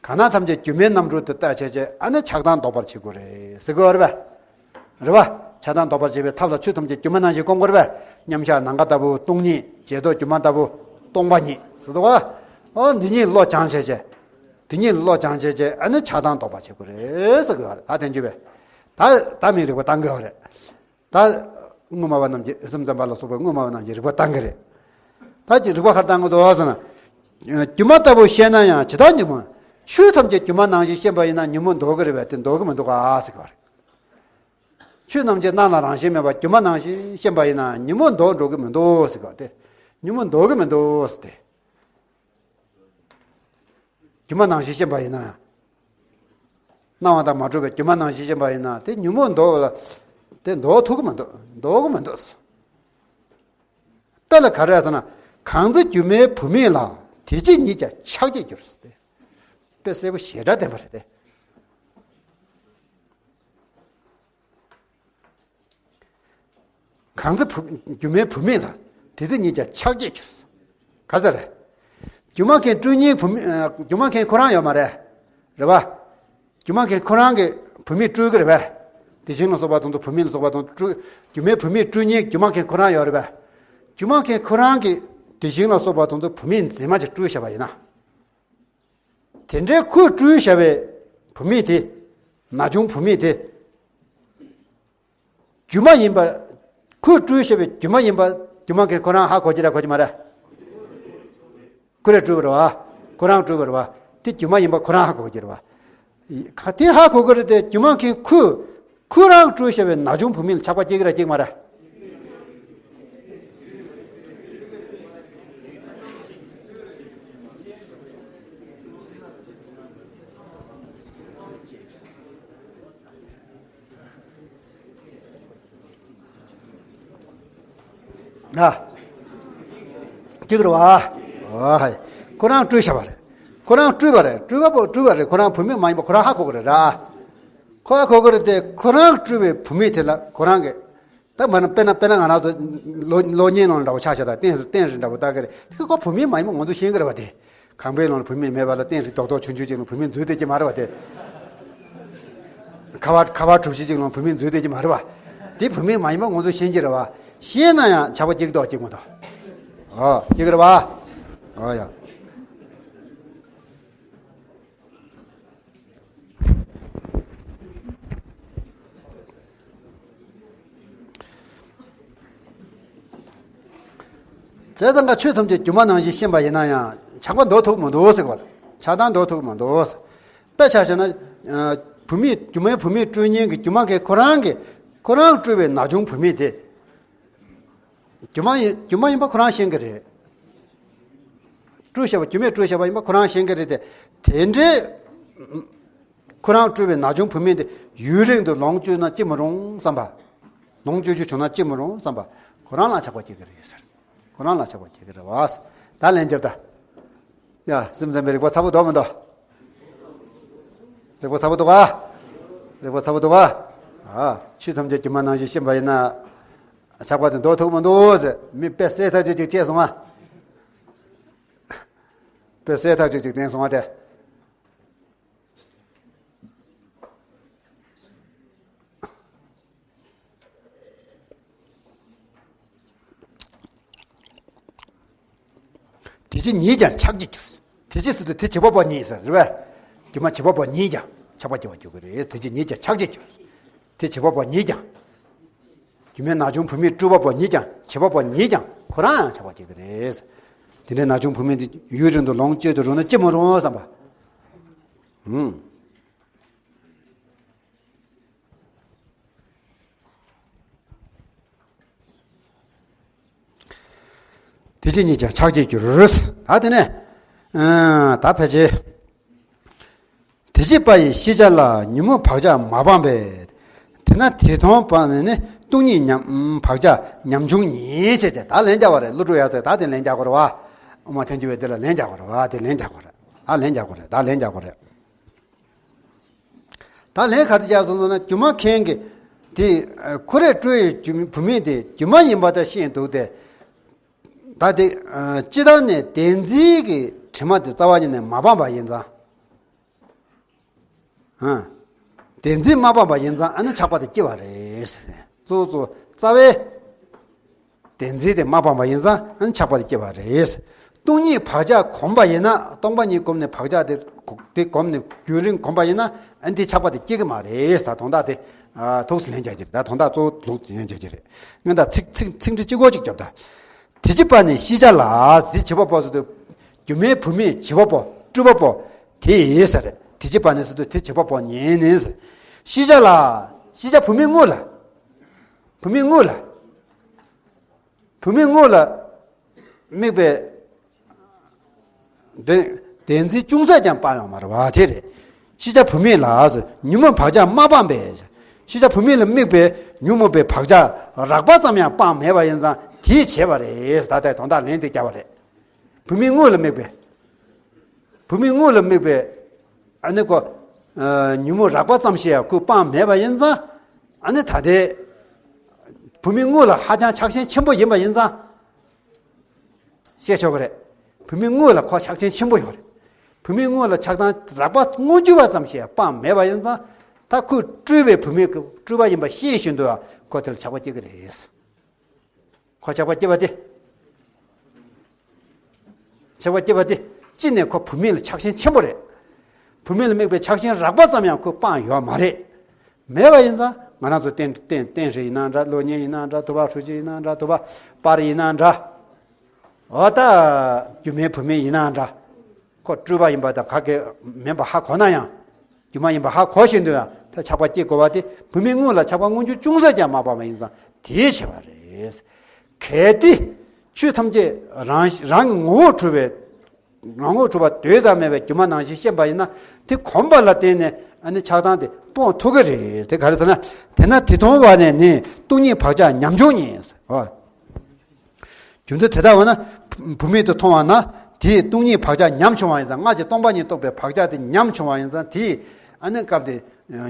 གང་ན་ཐམས་ཅད་སྒྱུ་མའི་རྣམ་འགྲོས་དུ་བལྟས་བྱས་བྱས། ཨ་ནི་ཆགས་སྡང་ལྡོག་པར་བྱེད་དགོས་རེད་ཟེར་དགོས་རེད་པས། རེད་པ། ཆགས་སྡང་ལྡོག་པར་བྱེད་པའི་ཐབས་ལ་ཆོས་ཐམས་ཅད་སྒྱུ་མ་ནང་བཞིན་སྒོམ་དགོས་རེད་པས། མཉམ་གཞག་ནམ་མཁའ་ལྟ་བུ་སྟོང་ཉིད། བྱེ་རྡོ་སྒྱུ་མ་ལྟ་བུ་སྟོང་པ་ཉིད་ཟེར་དུས། ཨོ་འདི་གཉིས་བློ་སྦྱངས་བྱས་བྱས། འདི་གཉིས་བློ་སྦྱངས་བྱས་བྱས། ཨ་ནི་ཆགས་སྡང་ལྡོག་པར་བྱེད་དགོས་རེད་ཟེར་དགོས་རེད། ད་དེ་འགྱུར་བས། ད་ད་མིའི་རིག་པ་བཏང་དགོས་རེད། ད་དངོས་སྨྲ་བ་རྣམས་ཀྱིས། སེམས་ཙམ་པ་ལ་སོགས་པའི་དངོས་སྨྲ་བ་རྣམས་ཀྱིས་རིག་པ་བཏང་གི་རེད། ད་ཀྱི་རིག་པ་ག་རེ་བཏང་གི་འདུག་ཟེར་ན། སྒྱུ་མ་ལྟ་བུར་ཤེས་ན་ཡང་། ཇི་ལྟར་ཉོན་མོངས། ཆོས་ཐམས་ཅད་སྒྱུ་མ་ནང་བཞིན་ཤེས་པ་ཡིན་ན་ཉོན་མོངས་ལྡོག་གི་རེད་པས། དེ་ལྡོག་གི་མི་འདུག་ག་ཟེར་གི་རེད། ཆོས་རྣམས་ཀྱི་སྣང་ལ་རང་བཞིན་མེད་པར་སྒྱུ་མ་ནང་བཞིན་ཤེས་པ་ཡིན་ན་ཉོན་མོངས་ལྡོག་འགྲོ་གི་མི་འདུག་ཟེར་གི་རེད། ཉོན་མོངས་ལྡོག་གི་མི་འདུག་ཟེར་ཏེ། སྒྱུ་མ་ནང་བཞིན་ཤེས་པ་ཡིན་ན། སྣང་བ་དང་མ་གྲུབ་པའི་སྒྱུ་མ་ནང་བཞིན་ཤེས་པ་ཡིན་ན། དེ་ཉོན་མོངས་ལྡོག་ལ། དེ་ལྡོག་ཐུབ་ཀྱི་མི་འདུག་ལྡོག་གི་མི་འདུག་དཔེ་ལ་ག་རེ་ཟེར་ན། གང་ཚེ་སྒྱུ་མའི་བུད་མེད་ལ། དེ་ཕྱིར་ཉིད་ཀྱང་ཆགས་བྱེད་འགྱུར་ཟེར་ཏེ། དཔེ་གསལ་པོ་ཞེ་དྲག་བསྟན་པ་རེད་དེ། གང་ཚེ་བུ། སྒྱུ་མའི་བུད་མེད་ལ། དེ་ཚེ་ཉིད་ཀྱང་ཆགས་བྱེད་འགྱུར། ག་ཟེར་རེད། སྒྱུ་མ་མཁན་སྤྲུལ་མཁན་བུད་མེད། ཨ། སྒྱུ་མ་མཁན་ཁོ་རང་ཡོད་མ་རེད། རེད་པ། སྒྱུ་མ་མཁན་ཁོ་རང་གིས་བུད་མེད་སྤྲུལ་གི་རེད་པས། དེ་བཞིན་ལ་སོགས་པ་དང་དུ། བུད་མེད་ལ་སོགས་པ་དང་སྤྲུལ། སྒྱུ་མའི་བུད་མེད་སྤྲུལ་མཁན་སྒྱུ་མ་མཁན་ཁོ་རང་ཡོད་རེད་པས། སྒྱུ་མ་མཁན་ཁོ་རང་གིས་དེ་བཞིན་ལ་སོགས་པ་དང་དུ་བུད་མེད་མཛེས་མ་ཅིག་སྤྲུལ་བཞག་པ་ཡིན་ན། དེ་འདྲའི་ཁོས་སྤྲུལ་བཞག་པའི་བུད་མེད་དེ། ན་ཆུང་བུད་མེད་དེ། སྒྱུ་མ་ཡིན་པ། ཁོས་སྤྲུལ་བཞག་པའི་སྒྱུ་མ་ཡིན་པ། སྒྱུ་མ་མཁན་ཁོ་རང་ཧ་གོ་གི་རེད་གོ་གི་མ་རེད། ཁོ་རང་སྤྲུལ་པ་རེད་བ། ཁོ་རང་སྤྲུལ་པ་རེད་བ། དེ་སྒྱུ་མ་ཡིན་པ་ཁོ་རང་ཧ་གོ་གི་རེད་བ། ག་དེ་ཧ་གོ་གི་རེད་དེ། སྒྱུ་མ་མཁན་ཁོས་ཁོ་རང་སྤྲུལ་བཞག་པའི་ན་ཆུང་བུད་མེད་ལ་ཆགས་པ་སྐྱེ་གི་རེད་སྐྱེ་གི་མ་རེད། ན། སྐྱེ་གི་རེད་བ། ཨ་ཧའི། ཁོ་རང་སྤྲུལ་བཞག་པ་རེད། ཁོ་རང་སྤྲུལ་པ་རེད། སྤྲུལ་པ་པོ་སྤྲུལ་པ་རེད། ཁོ་རང་བུད་མེད་མ་ཡིན་པ་ཁོ་རང་ཧ་གོ་གི་རེད་ར། ཁོ་ཧ་གོ་གི་རེད་དེ། ཁོ་རང་སྤྲུལ་པའི་བུད་མེད་དེ་ལ་ཁོ་རང་གི། ད་མ་ན་དཔེར་ན་དཔེར་ན་ང་རང་ཚོ་གློག་གློག་བརྙན་ནང་ལ་འདྲ་བོ་ཆ་བཞག་ད་སྟེང་སྟེང་རི་འདྲ་བོ་ལྟ་གི་རེད། དེ་ཁོ་བུད་མེད་མ་ཡིན་པ་ང་ཚོ་ཤེས་གི་རེད་བ་དེ། ཁང་པའི་ནང་ལ་བུད་མེད་མེད་པ་ལ་སྟེང་རི་རྡོག་རྡོག་ཆུང་ཆུང་ཅིག་ནང་བུད་མེད་འཛུལ་བསྡད་ཀྱི་མ་རེད་བ་དེ། ཁ་བ་ཁ་བ་གྲུ་བཞི་ཅིག་ནང་བུད་མེད་འཛུལ་བསྡད་ཀྱི་མ་རེད་བ། དེ་བུད་མེད་མ་ཡིན་པ་ང་ཚོ་ཤེས་ཀྱི་རེད་བ། ཤེས་ན་ཡང་ཆགས་པ་སྐྱེ་གི་འདུག་སྐྱེ་གི་མི་འདུག་ཨོ་སྐྱེ་གི་རེད་བ། ཨོ་ཡ། བྱས་ཙང་ཀ་ཆོས་ཐམས་ཅད་སྒྱུ་མ་ནང་བཞིན་ཤེས་པ་ཡིན་ན་ཡང་ཆགས་པ་འདོར་ཐུབ་མི་འདུག་ཟེར་བ། ཆགས་སྡང་འདོར་ཐུབ་མི་འདུག་ཟེར། དཔེ་ཆ་བཞག་ན། ཨ། བུད་མེད་སྒྱུ་མའི་བུད་མེད་སྤྲུལ་མཁན་གྱི་སྒྱུ་མ་མཁན་ཁོ་རང་གི་ཁོ་རང་སྤྲུལ་བའི་ན་ཆུང་བུད་མེད་དེ། སྒྱུ་མ་ཡིན་སྒྱུ་མ་ཡིན་པ་ཁོ་རང་ཤེས་ཀྱི་རེད། སྤྲུལ་བཞག་པ་སྒྱུ་མས་སྤྲུལ་བཞག་པ་ཡིན་པ་ཁོ་རང་ཤེས་ཀྱི་རེད་དེ། དེ་འདྲའི་ཁོ་རང་སྤྲུལ་བའི་ན་ཆུང་བུད་མེད་དེ་ཡུན་རིང་དུ་ལོངས་སྤྱོད་ན་ཅི་མི་རུང་བསམ་པ། ལོངས་སྤྱོད་རྒྱུ་བྱུང་ན་ཅི་མི་རུང་བསམ་པ། ཁོ་རང་ལ་ཆགས་པ་སྐྱེ་གི་རེད་ཟེར། ཁོ་རང་ལ་ཆགས་པ་སྐྱེ་གི་རེད་བ། ད་ལན་རྒྱབ་ད། ཡ་སེམས་ཙམ་པའི་རིག་པ་ཚ་པོ་འདུག་མི་འདུག་རིག་པ་ཚ་པོ་འདུག་ག་རིག་པ་ཚ་པོ་འདུག་ག་ཨ། ཆོས་ཐམས་ཅད་སྒྱུ་མ་ནང་བཞིན་ཤེས་པ་ཡིན་ན། ཆགས་པ་དེ་འདོར་ཐུབ་མི་འདུག་ཟེར། མི་དཔེ་གསལ་ཐག་ཆོད་ཅིག་བྱས་སོང་ང་། དཔེ་གསལ་ཐག་ཆོད་ཅིག་བསྟན་སོང་ང་དེ། དེ་བྱས་ཉིད་ཀྱང་ཆགས་ཀྱི་འགྱུར། དེ་བྱས་ཟེར་དུས་དེ་བྱེད་པ་པོ་ཉིད་ཟེར་རེད་པས། སྒྱུ་མ་བྱེད་པ་པོ་ཉིད་ཀྱང་ཆགས་པ་སྐྱེ་བར་འགྱུར་གྱི་རེད། དེ་བྱས་ཉིད་ཀྱང་ཆགས་ཀྱི་འགྱུར། དེ་བྱེད་པ་པོ་ཉིད་ཀྱང་། སྒྱུ་མའི་ན་ཆུང་བུད་མེད་སྤྲུལ་པ་པོ་ཉིད་ཀྱང་བྱེད་པ་པོ་ཉིད་ཀྱང་ཁོ་རང་ཡང་ཆགས་པ་སྐྱེ་གི་རེད། དེ་འདྲའི་ན་ཆུང་བུད་མེད་དེ་ཡུན་རིང་དུ་ལོངས་སྤྱོད་དུ་རུང་ན་ཅི་མི་རུང་བསམ་པ། ཧུམ། དེ་བྱས་ཉིད་ཀྱང་ཆགས་ཀྱི་འགྱུར། ད་དེ་ནས། ཨ། ད་ཕལ་ཆེར། དེ་བྱེད་པ་ཡི་ཤེས་བྱ་ལ་ཉོན་མོངས་བག་ཆགས་མ་སྤངས་པས། དེས་ན་དེ་མཐོང་བ་ནི་སྟོང་ཉིད་ཉམས་བག་ཆགས་ཉམ་ཆུང་ཉིད་བྱས་བྱས། ད་ལན་རྒྱག་པ་རེད། ཀླུ་སྒྲུབ་ཡག་ཚད་ད་དེ་ལན་རྒྱག་དགོས་རེད་བ། དབུ་མ་ཐལ་འགྱུར་བས་དེ་ལ་ལན་རྒྱག་དགོས་རེད་བ། དེ་ལན་རྒྱག་དགོས་རེད། ད་ལན་རྒྱག་དགོས་རེད། ད་ལན་རྒྱག་དགོས་རེད། ད་ལན་ག་རེ་རྒྱག་སོང་ཟེར་ན། སྒྱུ་མ་མཁན་གྱི་དེ་ཁོ་རས་སྤྲུལ་བའི་སྒྱུ་བུད་མེད་དེ་སྒྱུ་མ་ཡིན་པ་ད་ཤེས་འདུག་སྟེ། ད་དེ་སྤྱི་བཏང་ནས་བདེན་འཛིན་གྱི་དྲི་མ་དེ་རྩ་བ་ཉིད་ནས་མ་སྤངས་པ་ཡིན་ཙང་། ཨ། བདེན་འཛིན་མ་སྤངས་པ་ཡིན་ཙང་ཨ་ནི་ཆགས་པ་དེ་སྐྱེ་བ་རེད། གཙོ་བོ་གཙོ་རྩ་བའི་བདེན་འཛིན་དེ་མ་སྤངས་པ་ཡིན་ཙང་ཨ་ནི་ཆགས་པ་དེ་སྐྱེ་བ་རེད། སྟོང་ཉིད་བག་ཆགས་གོམས་པ་ཡིན་ན། སྟོང་པ་ཉིད་བསྒོམས་ནས་བག་ཆགས་དེ་དེ་གོམས་ནས་རྒྱུན་རིང་གོམས་པ་ཡིན་ན་ཨ་ནི་དེ་ཆགས་པ་དེ་སྐྱེ་གི་མ་རེད། ད་དོན་དག་དེ། ཨ། ཐུགས་སུ་ལེན་རྒྱག་གི་རེད། ད་དོན་དག་གཙོ་བོ་ལུགས་ལེན་རྒྱག་གི་རེད། སྔོན་དང་ཚིག་ཚིག་ཚིག་འབྲུ་གཅིག་པོ་གཅིག་རྒྱོབ་ད། དེ་བྱེད་པ་ནི་ཤེས་བྱ་ལ། དེ་བྱེད་པ་པོ་ཟེར་དུས། སྒྱུ་མའི་བུད་མེད་བྱེད་པ་པོ་སྤྲུལ་པ་པོ་དེ་ཡིན་ཟེར། དེ་བྱེད་པ་ནི་ཟེར་དུས་དེ་བྱེད་པ་པོ་ཉིད་ནི། ཤེས་བྱ་ལ། ཤེས་བྱ་བུད་མེད་དངོས་ལ། བུད་མེད་དངོས་ལ། བུད་མེད་དངོས་ལ་དམིགས་པའི་བདེན་བདེན་འཛིན་ཅུང་ཟད་ཀྱང་སྤངས་ཡོད་མ་རེད་བ། དེ་རེད། ཤེས་བྱ་བུད་མེད་ལ་ཟེར། ཉོན་མོངས་བག་ཆགས་མ་སྤངས་པས། ཤེས་བྱ་བུད་མེད་ལ་དམིགས་པའི་ཉོན་མོངས་པའི་བག་ཆགས་རགས་པ་ཙམ་ཡང་སྤངས་མེད་པ་ཡིན་ཙང་དེས་བྱས་པ་རེད། ད་ལྟའི་དོན་དག་ལན་དེ་བརྒྱབ་པ་རེད། བུད་མེད་དངོས་ལ་དམིགས་པའི། བུད་མེད་དངོས་ལ་དམིགས་པའི། ཨ་ནི་ཁོ། ཨ། ཉོན་མོངས་རགས་པ་ཙམ་ཞིག་ཡང་ཁོས་སྤངས་མེད་པ་ཡིན་ཙང་། ཨ་ནི་ད་ལྟའི་བུད་མེད་དངོས་ལ་ཧ་ཅང་ཆགས་ཞེན་ཆེན་པོ་ཡིན་པ་ཡིན་ཙང་། བཤད་ཆོག་གི་རེད། བུད་མེད་དངོས་ལ་ཁོ་ཆགས་ཞེན་ཆེན་པོ་ཡོད་རེད། བུད་མེད་དངོས་ལ་ཆགས་སྡང་རགས་པ་དངོས་བརྗོད་པ་ཙམ་ཞིག་སྤངས་མེད་པ་ཡིན་ཙང་། ད་ཁོས་སྤྲུལ་པའི་བུད་མེད་ཀྱི་སྤྲུལ་པ་ཡིན་པ་ཤེས་བཞིན་དུ་ཁོ་དེ་ལ་ཆགས་པ་སྐྱེ་གི་རེད། ཁོ་ཆགས་པ་སྐྱེ་བ་དེ། ཆགས་པ་སྐྱེ་བ་དེ། གཅིག་ནས་ཁོ་བུད་མེད་ལ་ཆགས་ཞེན་ཆེན་པོ་རེད། བུད་མེད་ལ་དམིགས་པའི་ཆགས་ཞེན་རགས་པ་ཙམ་ཡང་ཁོས་སྤངས་ཡོད་མ་རེད། མེད་པ་ཡིན་ཙང་ང་རང་ཚོ་བསྟན་བསྟན་བསྟན་སྲིད་ཡིན་ན་འདྲ། བློ་ཉེ་ཡིན་ན་འདྲ། དུ་བ་ཧྲུའུ་ཅི་ཡིན་ན་འདྲ། དུ་བ་པར་ཡིན་ན་འདྲ། འོ་ད་རྒྱུ་མའི་བུད་མེད་ཡིན་ན་འདྲ། ཁོ་སྤྲུལ་པ་ཡིན་པ་དང་ག་གེ་མིན་པ་ཧ་གོ་ན་ཡང་། སྒྱུ་མ་ཡིན་པ་ཧ་གོ་བཞིན་དུ་ཡང་ད་ཆགས་པ་སྐྱེ་དགོས་པ་དེ་བུད་མེད་དངོས་ལ་ཆགས་པ་མངོན་གྱུར་ཅུང་ཟད་ཀྱང་མ་སྤངས་པ་ཡིན་ཙང་དེའི་བྱས་པ་རེད། གལ་ཏེ་ཆོས་ཐམས་ཅད་རང་རང་གི་ངོ་བོར་གྲུབ་པའི་རང་ངོ་བོར་གྲུབ་པ་དུས་དང་མེད་པའི་སྒྱུ་མ་ནང་བཞིན་ཤེས་པ་ཡིན་ན་དེ་གོམས་པ་ལ་བརྟེན་ནས་ཨ་ནི་ཆགས་སྡང་དེ་སྤོང་ཐུབ་ཀྱི་རེད། དེ་ག་རེ་ཟེར་ན། དེས་ན་དེ་མཐོང་བ་ནས་ནི་སྟོང་ཉིད་བག་ཆགས་ཉམ་ཆུང་ཉིད། ཨོ། རྒྱུ་མཚན་དེ་ལྟ་བ་ན། བུད་མེད་དེ་མཐོང་བ་ན་དེས་སྟོང་ཉིད་བག་ཆགས་ཉམ་ཆུང་བ་ཡིན་ཙང་། སྔར་གྱི་སྟོང་པ་ཉིད་རྟོགས་པའི་བག་ཆགས་དེ་ཉམ་ཆུང་བ་ཡིན་ཙང་དེས་ཨ་ནི་སྐབས་དེ་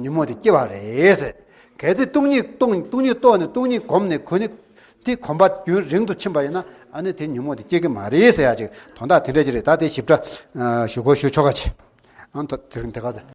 ཉོན་མོངས་དེ་སྐྱེ་བ་རེད་ཟེར། གལ་ཏེ་སྟོང་ཉིད་སྟོང་སྟོང་ཉིད་རྟོགས་ནས་སྟོང་ཉིད་གོམས་ནས་གོ་ནས་དེ་གོམས་པ་རྒྱུན་རིང་དུ་ཕྱིན་པ་ཡིན་ན་ཨ་ནི་དེ་ཉོན་མོངས་དེ་སྐྱེ་གི་མ་རེད་ཟེར་ཡ་ཅིག་དོན་དག་དེ་འདྲ་ཅིག་རེད། ད་དེ་ཞིབ་ཕྲ་ཞུ་དགོས་ཞུ་ཆོག་ག་ཅིག་ཨ་ནི་དེ་རིང་དེ་ག་ཚོད།